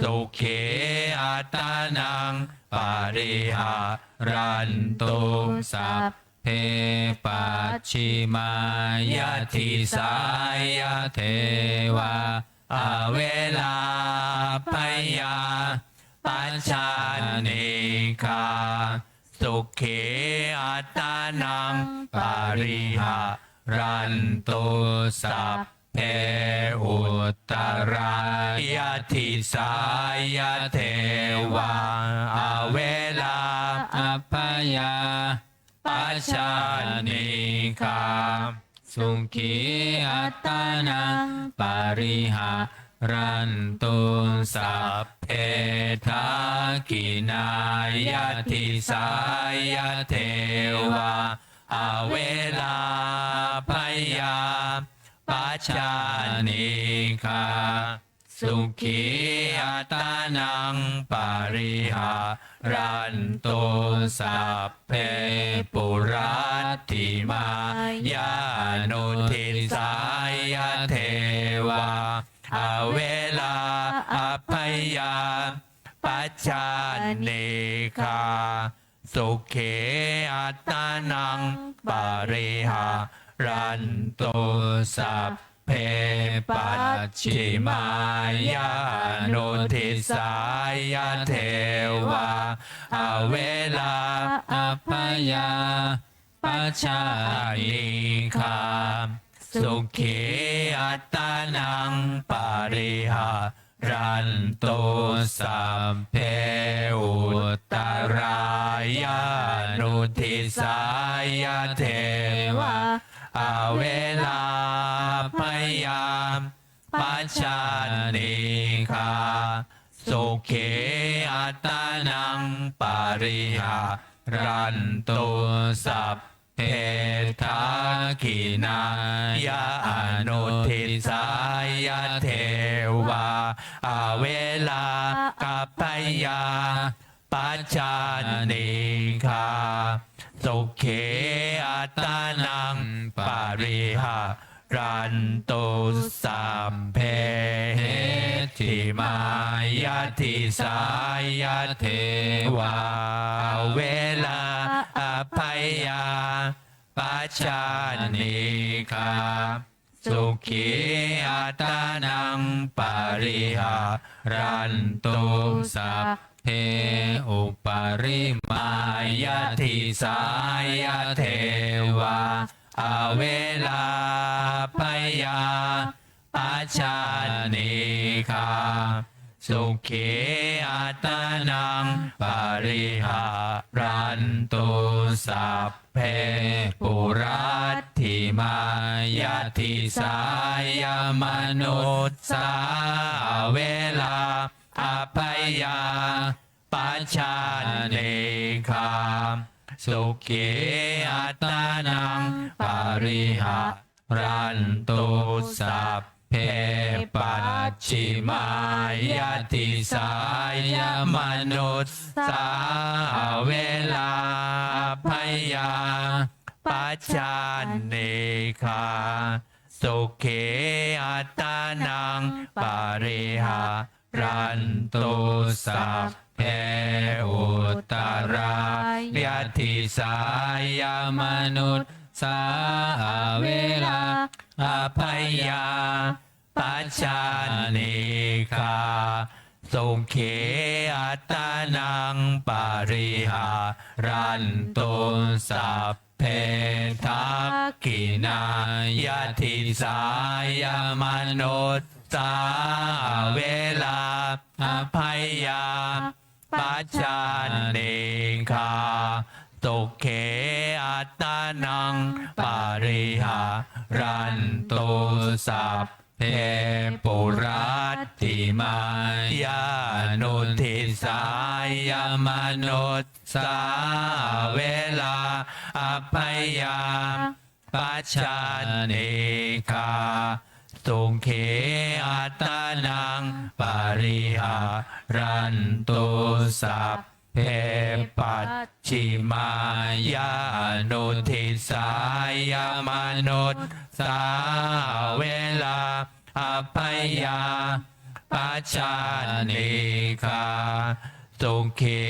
sukhī attānaṃ pariharantu. Sabbe pacchimāya disāya devā averā abyayā pajānīghā sukhī attānaṃ pariharantu. Sabbe uttarāya disāya devā averā abyayā pajānīghā sukhī attānaṃ pariharantu. Sabbe dakkhiṇāya disāya devā averā abyayā pajānīghā sukhī attānaṃ pariharantu. Sabbe puratthimāya anudisāya devā averā abyayā pajānīghā sukhī attānaṃ pariharantu. Sabbe pacchimāya anudisāya devā averā abyayā pajānīghā sukhī attānaṃ pariharantu. Sabbe uttarāya anudisāya devā averā abyayā pajānīghā sukhī attānaṃ pariharantu. Sabbe sabbe dakkhiṇāya anuddisāya devā averā abyāpajjhā pajjānīghā sukhī attānaṃ pariharantu. Sabbe heṭṭhimāya disāya devā averā abyāpajjhānīghā sukhī attānaṃ pariharantu. Sabbe uparimāya disāya devā averā abyāpajjhānīghā sukhī attānaṃ pariharantu. Sabbe puratthimāya disāya manussā averā abyāpajjhānīghā sukhī attānaṃ pariharantu. Sabbe pacchimāya disāya manussā averā abyāpajjhānīghā sukhī attānaṃ pariharantu. Sabbe uttarāya disāya manussā averā abyāpajjhānīghā sukhī attānaṃ pariharantu. Sabbe dakkhiṇāya disāya manussā averā abyāpajjhānīghā sukhī attānaṃ pariharantu. Sabbe puratthimāya anuddisāya manussā averā abyāpajjhānīghā sukhī attānaṃ pariharantu. Sabbe pacchimāya anuddisāya manussā averā abyāpajjhānīghā sukhī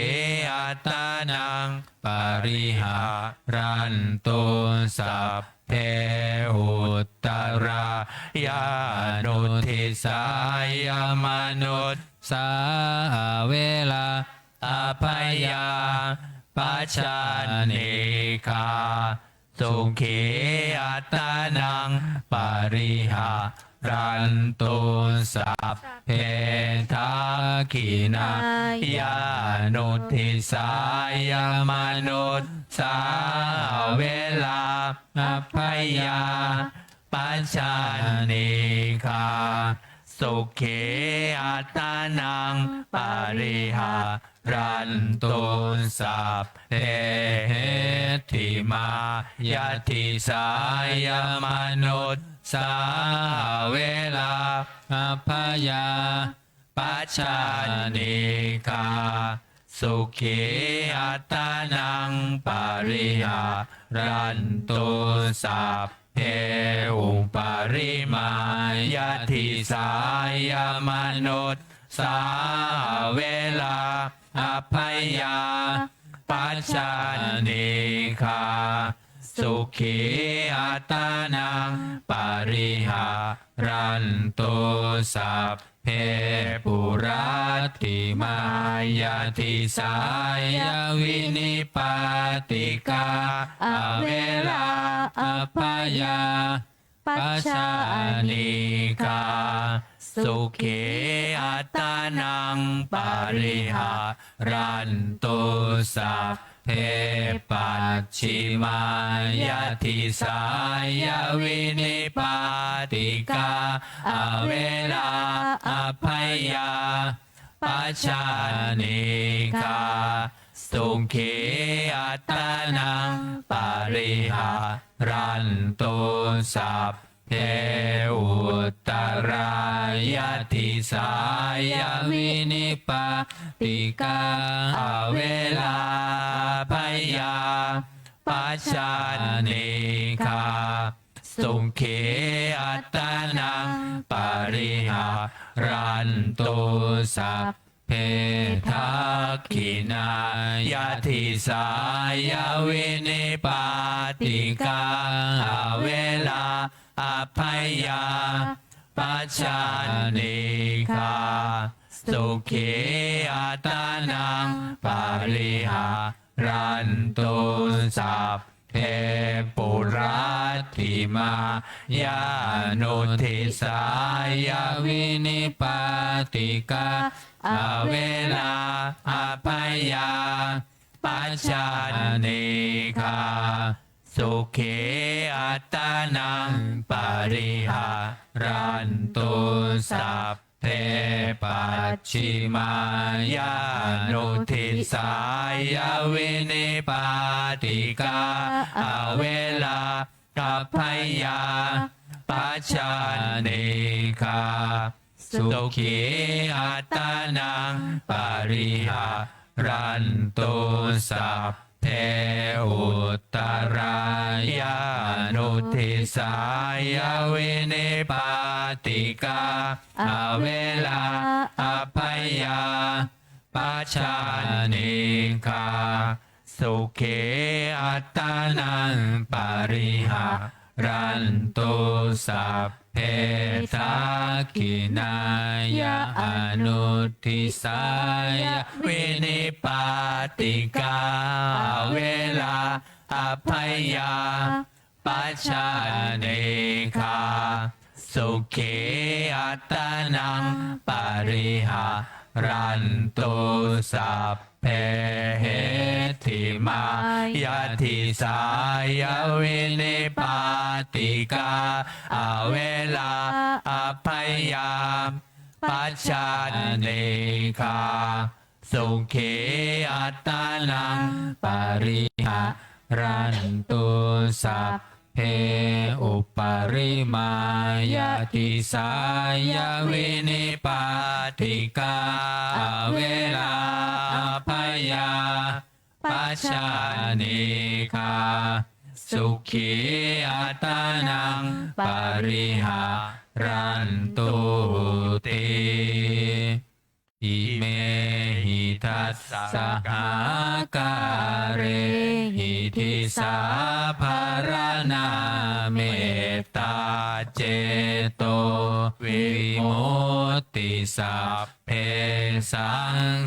attānaṃ pariharantu. Sabbe uttarāya anuddisāya manussā averā abyāpajjhānīghā sukhī attānaṃ pariharantu. Sabbe dakkhiṇāya anuddisāya manussā averā abyāpajjhānīghā sukhī attānaṃ pariharantu. Sabbe heṭṭhimāya disāya manussā averā abyāpajjhānīghā sukhī attānaṃ pariharantu. Sabbe uparimāya disāya manussā averā abyāpajjhānīghā sukhī attānaṃ pariharantu. Sabbe puratthimāya disāya vinipātikā averā abyāpajjhānīghā sukhī attānaṃ pariharantu. Sabbe pacchimāya disāya vinipātikā averā abyāpajjhānīghā sukhī attānaṃ pariharantu sabbe. Uttarāya disāya vinipātikā averā abyāpajjhā anīghā sukhī attānaṃ pariharantu sabbe. Dakkhiṇāya disāya vinipātikā averā abyāpajjhā anīghā sukhī attānaṃ pariharantu sabbe. Puratthimāya anudisāya vinipātikā averā abyāpajjhā anīghā sukhī attānaṃ pariharantu sabbe. Pacchimāya anudisāya vinipātikā averā abyāpajjhā anīghā sukhī attānaṃ pariharantu sabbe. Uttarāya anudisāya vinipātikā averā abyāpajjhā anīghā sukhī attānaṃ pariharantu sabbe. Dakkhiṇāya anudisāya vinipātikā averā abyāpajjhā anīghā sukhī attānaṃ pariharantu sabbe. Heṭṭhimāya disāya vinipātikā averā abyāpajjhā anīghā sukhī attānaṃ pariharantu sabbe. Uparimāya disāya vinipātikā averā abyāpajjhā anīghā sukhī attānaṃ pariharantu ti. Imehi dasaākārehi disāpharaṇā mettācetovimutti, sabbesaṃ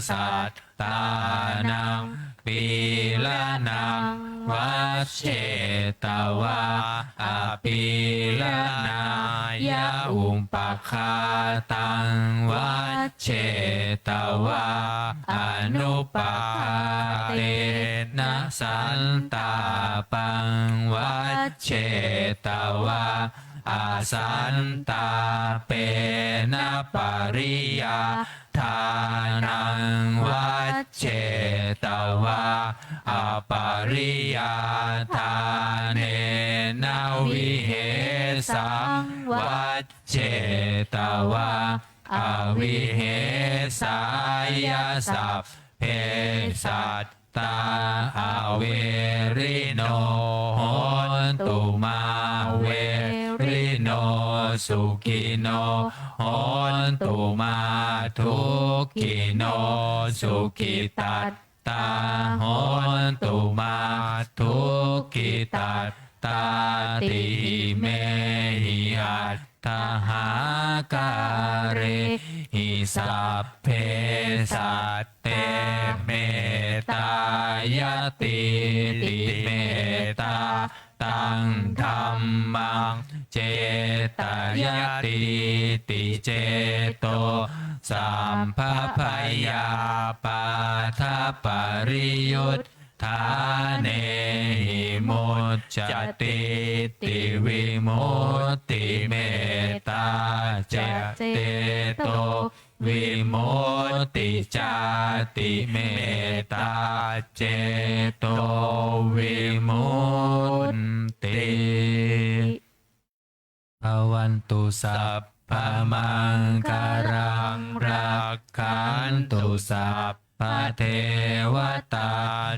sattānaṃ pīḷanaṃ vajjetvā apīḷanāya, upaghātaṃ vajjetvā anupaghātena, santāpaṃ vajjetvā asantāpena, pariyā ṭhānaṃ vajjetvā apariyāṭhānena, vihesaṃ vajjetvā avihesāya, sabbe sat tā averino hontu, mā verino sukhino hontu, mā dukkhino sukhitattā hontu, mā dukkhitattāti. Imehi aṭ ṭhahākārehi sabbe satte mettāyatīti mettā, taṃ dhammaṃ cetayatīti ceto, sabbabhayāpādapariyut ṭhānehi muccatīti vimutti. Mettā ca ceto, vimutti jāti, mettācetovimutti. Bhavatu sabbamaṅgalaṃ, rakkhantu sabbadevatā,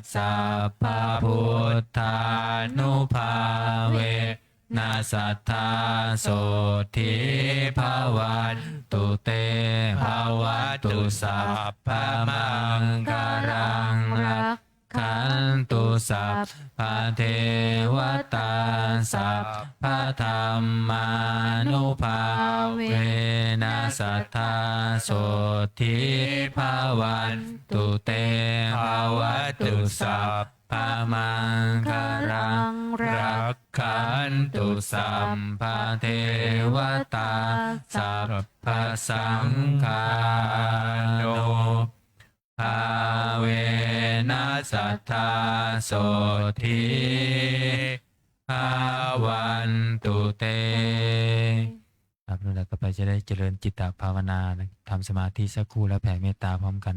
sabbabuddhānubhāvena sadā sotthī bhavantu te. Bhavatu sabbamaṅgalaṃ, rak khantu sabbadevatā, sabbadhammānubhāvena sadā sotthī bhavantu te. Bhavatu sabbamaṅgalaṃ, rakkhantu sabbadevatā, sabbasaṅghānu bhāvena sadā sotthī bhavantu te. ครับ ลำดับต่อไปจะได้เจริญจิตตภาวนา ทำสมาธิสักครู่แล้วแผ่เมตตาพร้อมกัน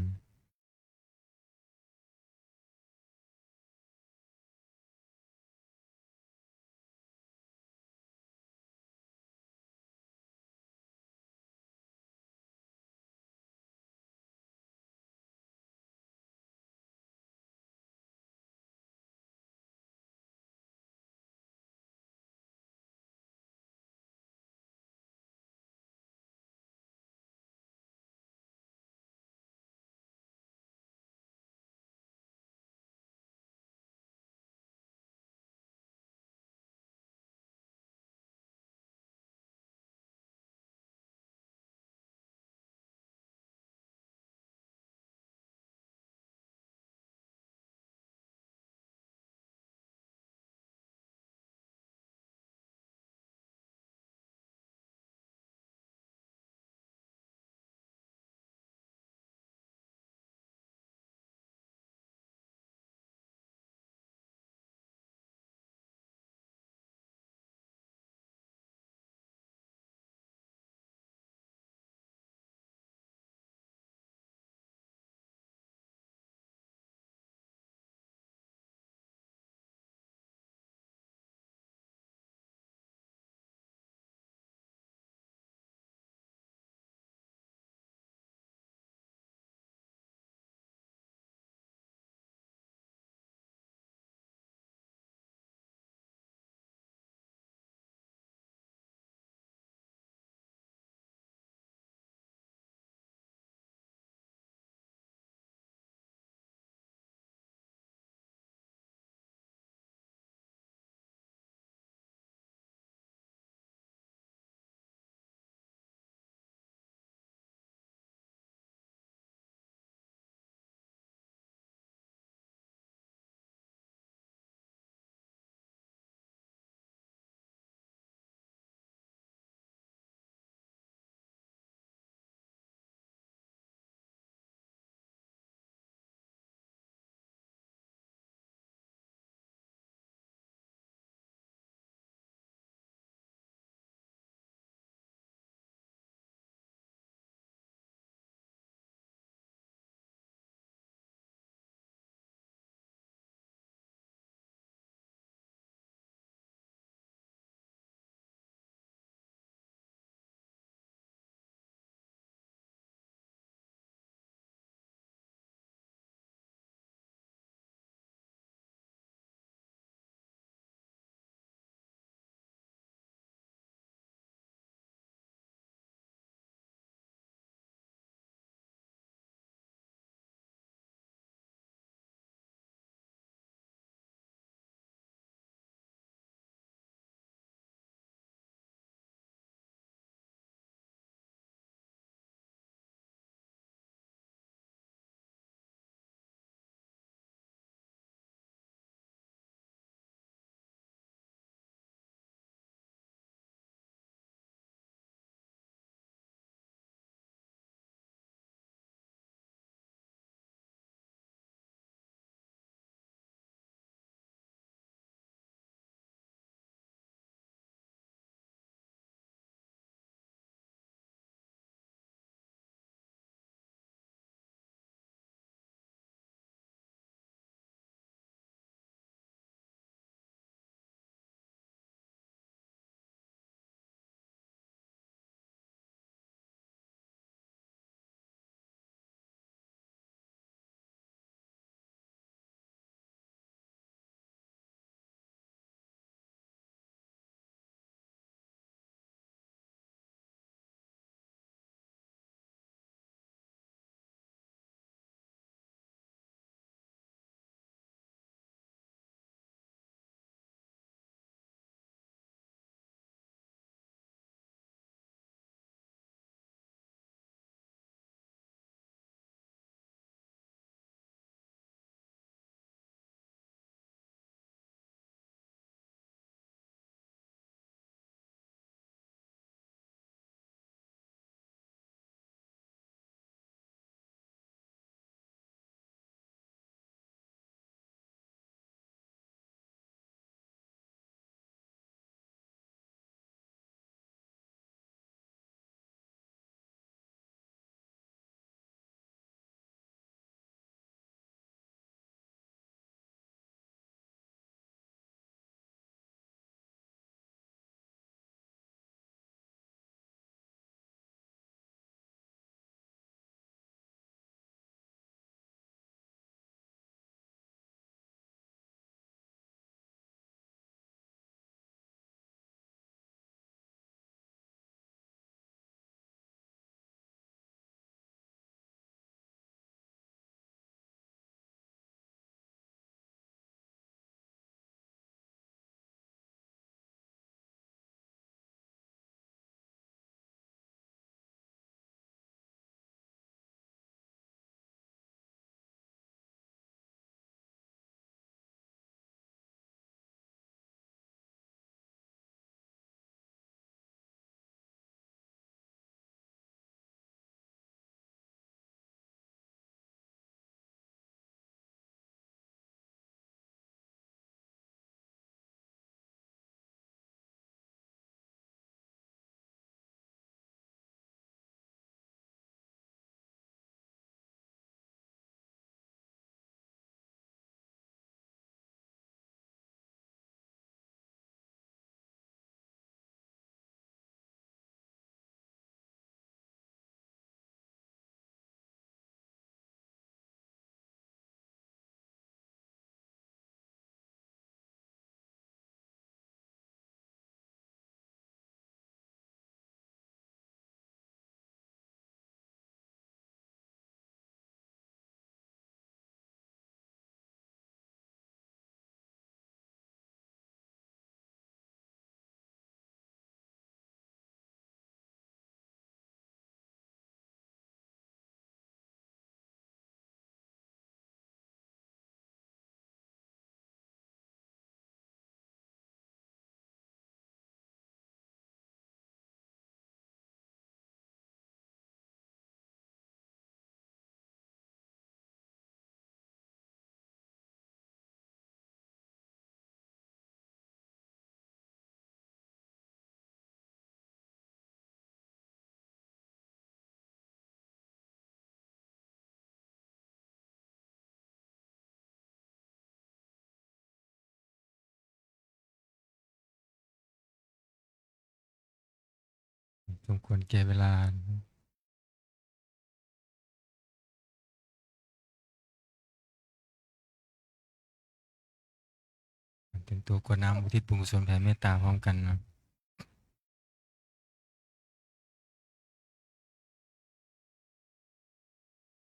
สมควรแก่เวลา เตรียมตัวกรวดน้ำอุทิศบุญกุศลแผ่เมตตาพร้อมกันนะ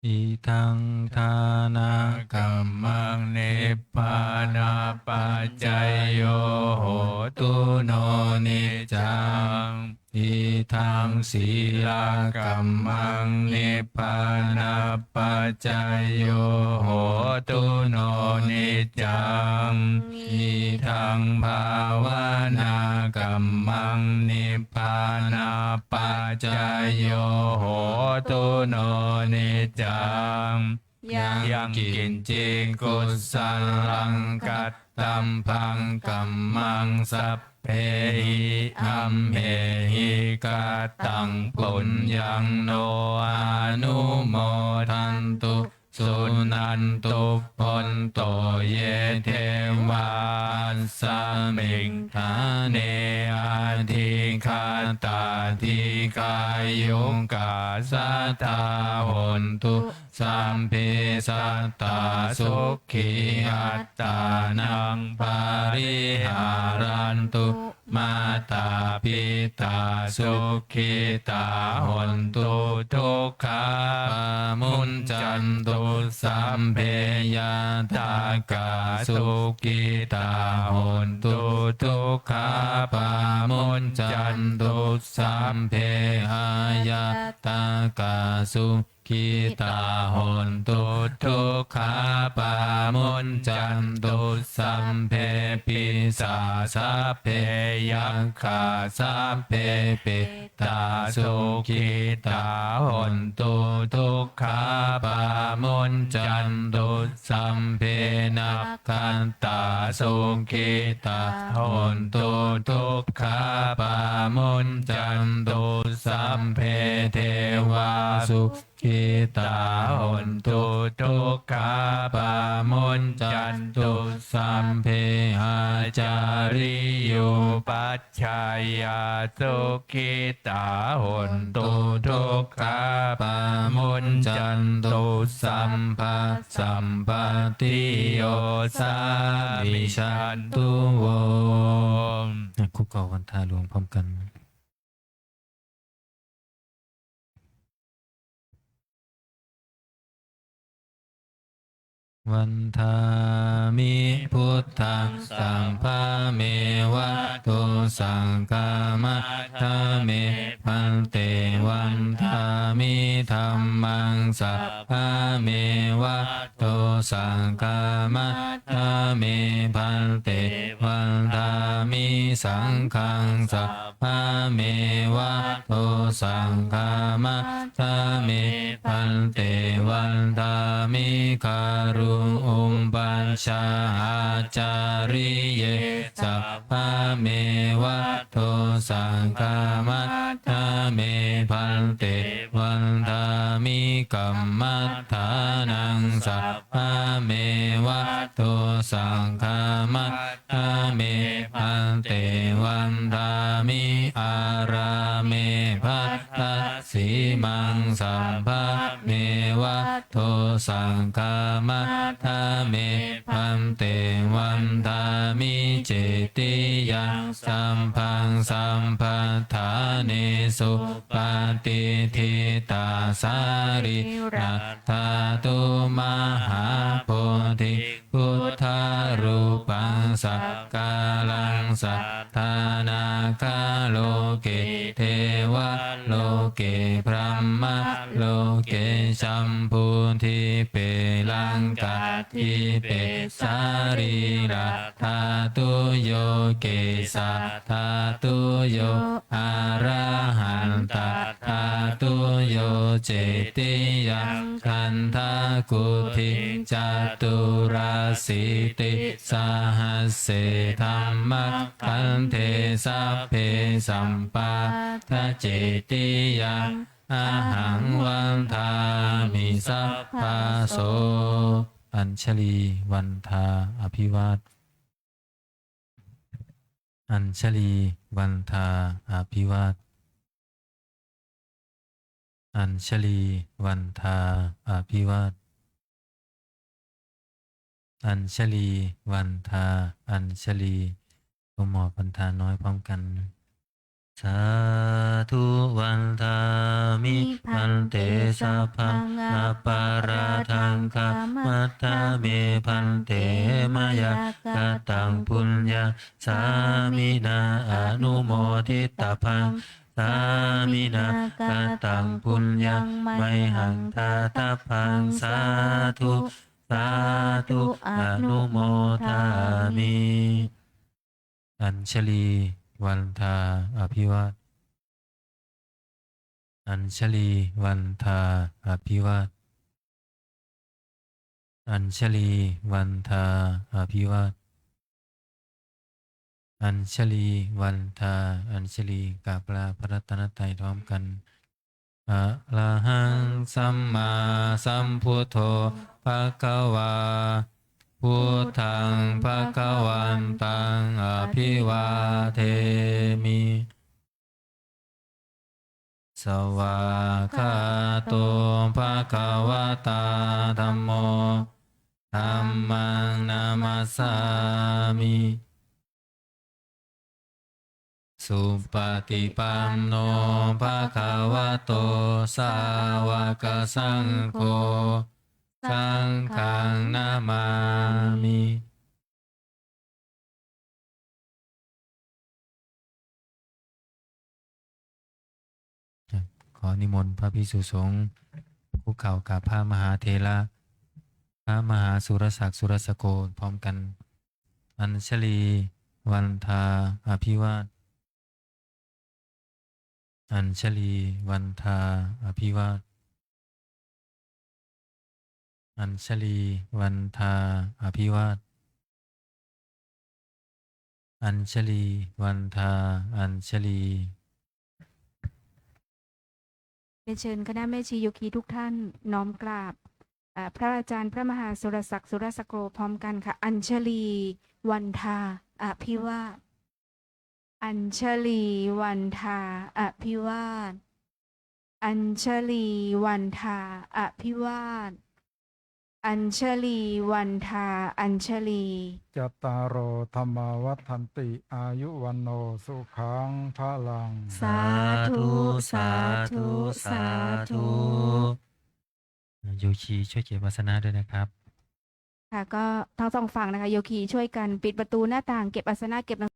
Idaṃ dānakammaṃ nibbānapaccayo hotu no niccaṃ. Idaṃ sīlakammaṃ nibbānapaccayo hotu no niccaṃ. Idaṃ bhāvanākammaṃ nibbānapaccayo hotu no niccaṃ. Yaṅkiñci kusalaṃ kattabbaṃ kammaṃ sabbehi amhehi kataṃ puññaṃ no anumodantu suṇantu bhonto ye devā asmiṃ ṭhāne adhigatā dīghāyukā sadā hontu sabbe sattā sukhī attānaṃ pariharantu. Mātā pitā sukhitā hontu dukkhā pamuñcantu. Sabbe ñātakā sukhitā hontu dukkhā pamuñcantu. Sabbe aññātakā sukhitā hontu dukkhā pamuñcantu. Sabbe pisā sabbe yakkhā sabbe petā sukhitā hontu dukkhā pamuñcantu. Sabbe nakkhattā sukhitā hontu dukkhā pamuñcantu. Sabbe devā sukhitā hontu dukkhā pamuñcantu. Sabbe ācariyupajjhāyā sukhitā hontu dukkhā pamuñcantu. Sabbasampattiyo samijjhantu vo. คุกเข่าวันทาหลวงพร้อมกัน Vandāmi buddhaṃ sabbameva to saṅghamajjhame bhante. Vandāmi dhammaṃ sabbameva to saṅghamajjhame bhante. Vandāmi saṅghaṃ sabbameva to saṅghamajjhame bhante. Vandāmi guru upajjhāyācariye sabbameva to saṅghamajjhame bhante. Vandāmi kammaṭṭhānaṃ sabbameva to saṅghamajjhame bhante. Vandāmi ārāme bhaddasīmaṃ sabbameva to saṅghamajjhame bhante. Vandāmi cetiyaṃ sabbaṃ sabbaṭṭhānesu patiṭṭhitā sārīradhātu mahābodhiṃ buddharūpaṃ sakalaṃ sadā nāgaloke devaloke brahmaloke jambudīpe laṅkādīpe sārīradhātuyo kesādhātuyo arahantadhātuyo cetiyaṃ gandhakuṭiṃ caturāsītisahasse dhammakkhandhe sabbe sampādacetiyaṃ ahaṃ vandāmi sabbaso. Añjalī vandā abhivād. Añjalī vandā abhivād. Añjalī vandā abhivād. Añjalī vandā añjalī. ก้มหมอบวันทาน้อยพร้อมกัน Sādhu vandāmi bhante, sabbaṃ aparādhaṃ khamatha me bhante, mayā kataṃ puññaṃ sāminā anumoditabbaṃ, sāminā kataṃ puññaṃ mayhaṃ dātabbaṃ. Sādhu, sādhu, anumodāmi. Añjalī vandā abhivād. Añjalī vandā abhivād. Añjalī vandā abhivād. Añjalī vandā añjalī. กราบลาพระรัตนตรัยพร้อมกัน Arahaṃ sammāsambuddho bhagavā, buddhaṃ bhagavantaṃ abhivādemi. Svākkhāto bhagavatā dhammo, dhammaṃ namassāmi. Supaṭipanno bhagavato sāvakasaṅgho, saṅghaṃ namāmi. ขอนิมนต์พระภิกษุสงฆ์คุกเข่ากราบพระมหาเถระ พระมหาสุรศักดิ์ สุรสโก พร้อมกัน Añjalī vandā abhivād. Añjalī vandā abhivād. Añjalī vandā abhivād. Añjalī vandā añjalī. เรียนเชิญคณะแม่ชีโยคีทุกท่านน้อมกราบ อ่า พระอาจารย์พระมหาสุรศักดิ์ สุรสโก พร้อมกันค่ะ Añjalī vandā abhivād. Añjalī vandā abhivād. Añjalī vandā abhivād. Añjalī vandā añjalī. Cattāro dhammā vaḍḍhanti, āyu vaṇṇo sukhaṃ balaṃ. Sādhu, sādhu, sādhu. โยคีช่วยเก็บอาสนะด้วยนะครับ ค่ะ ก็ทั้งสองฝั่งนะคะ โยคีช่วยกันปิดประตูหน้าต่าง เก็บอาสนะ เก็บหนัง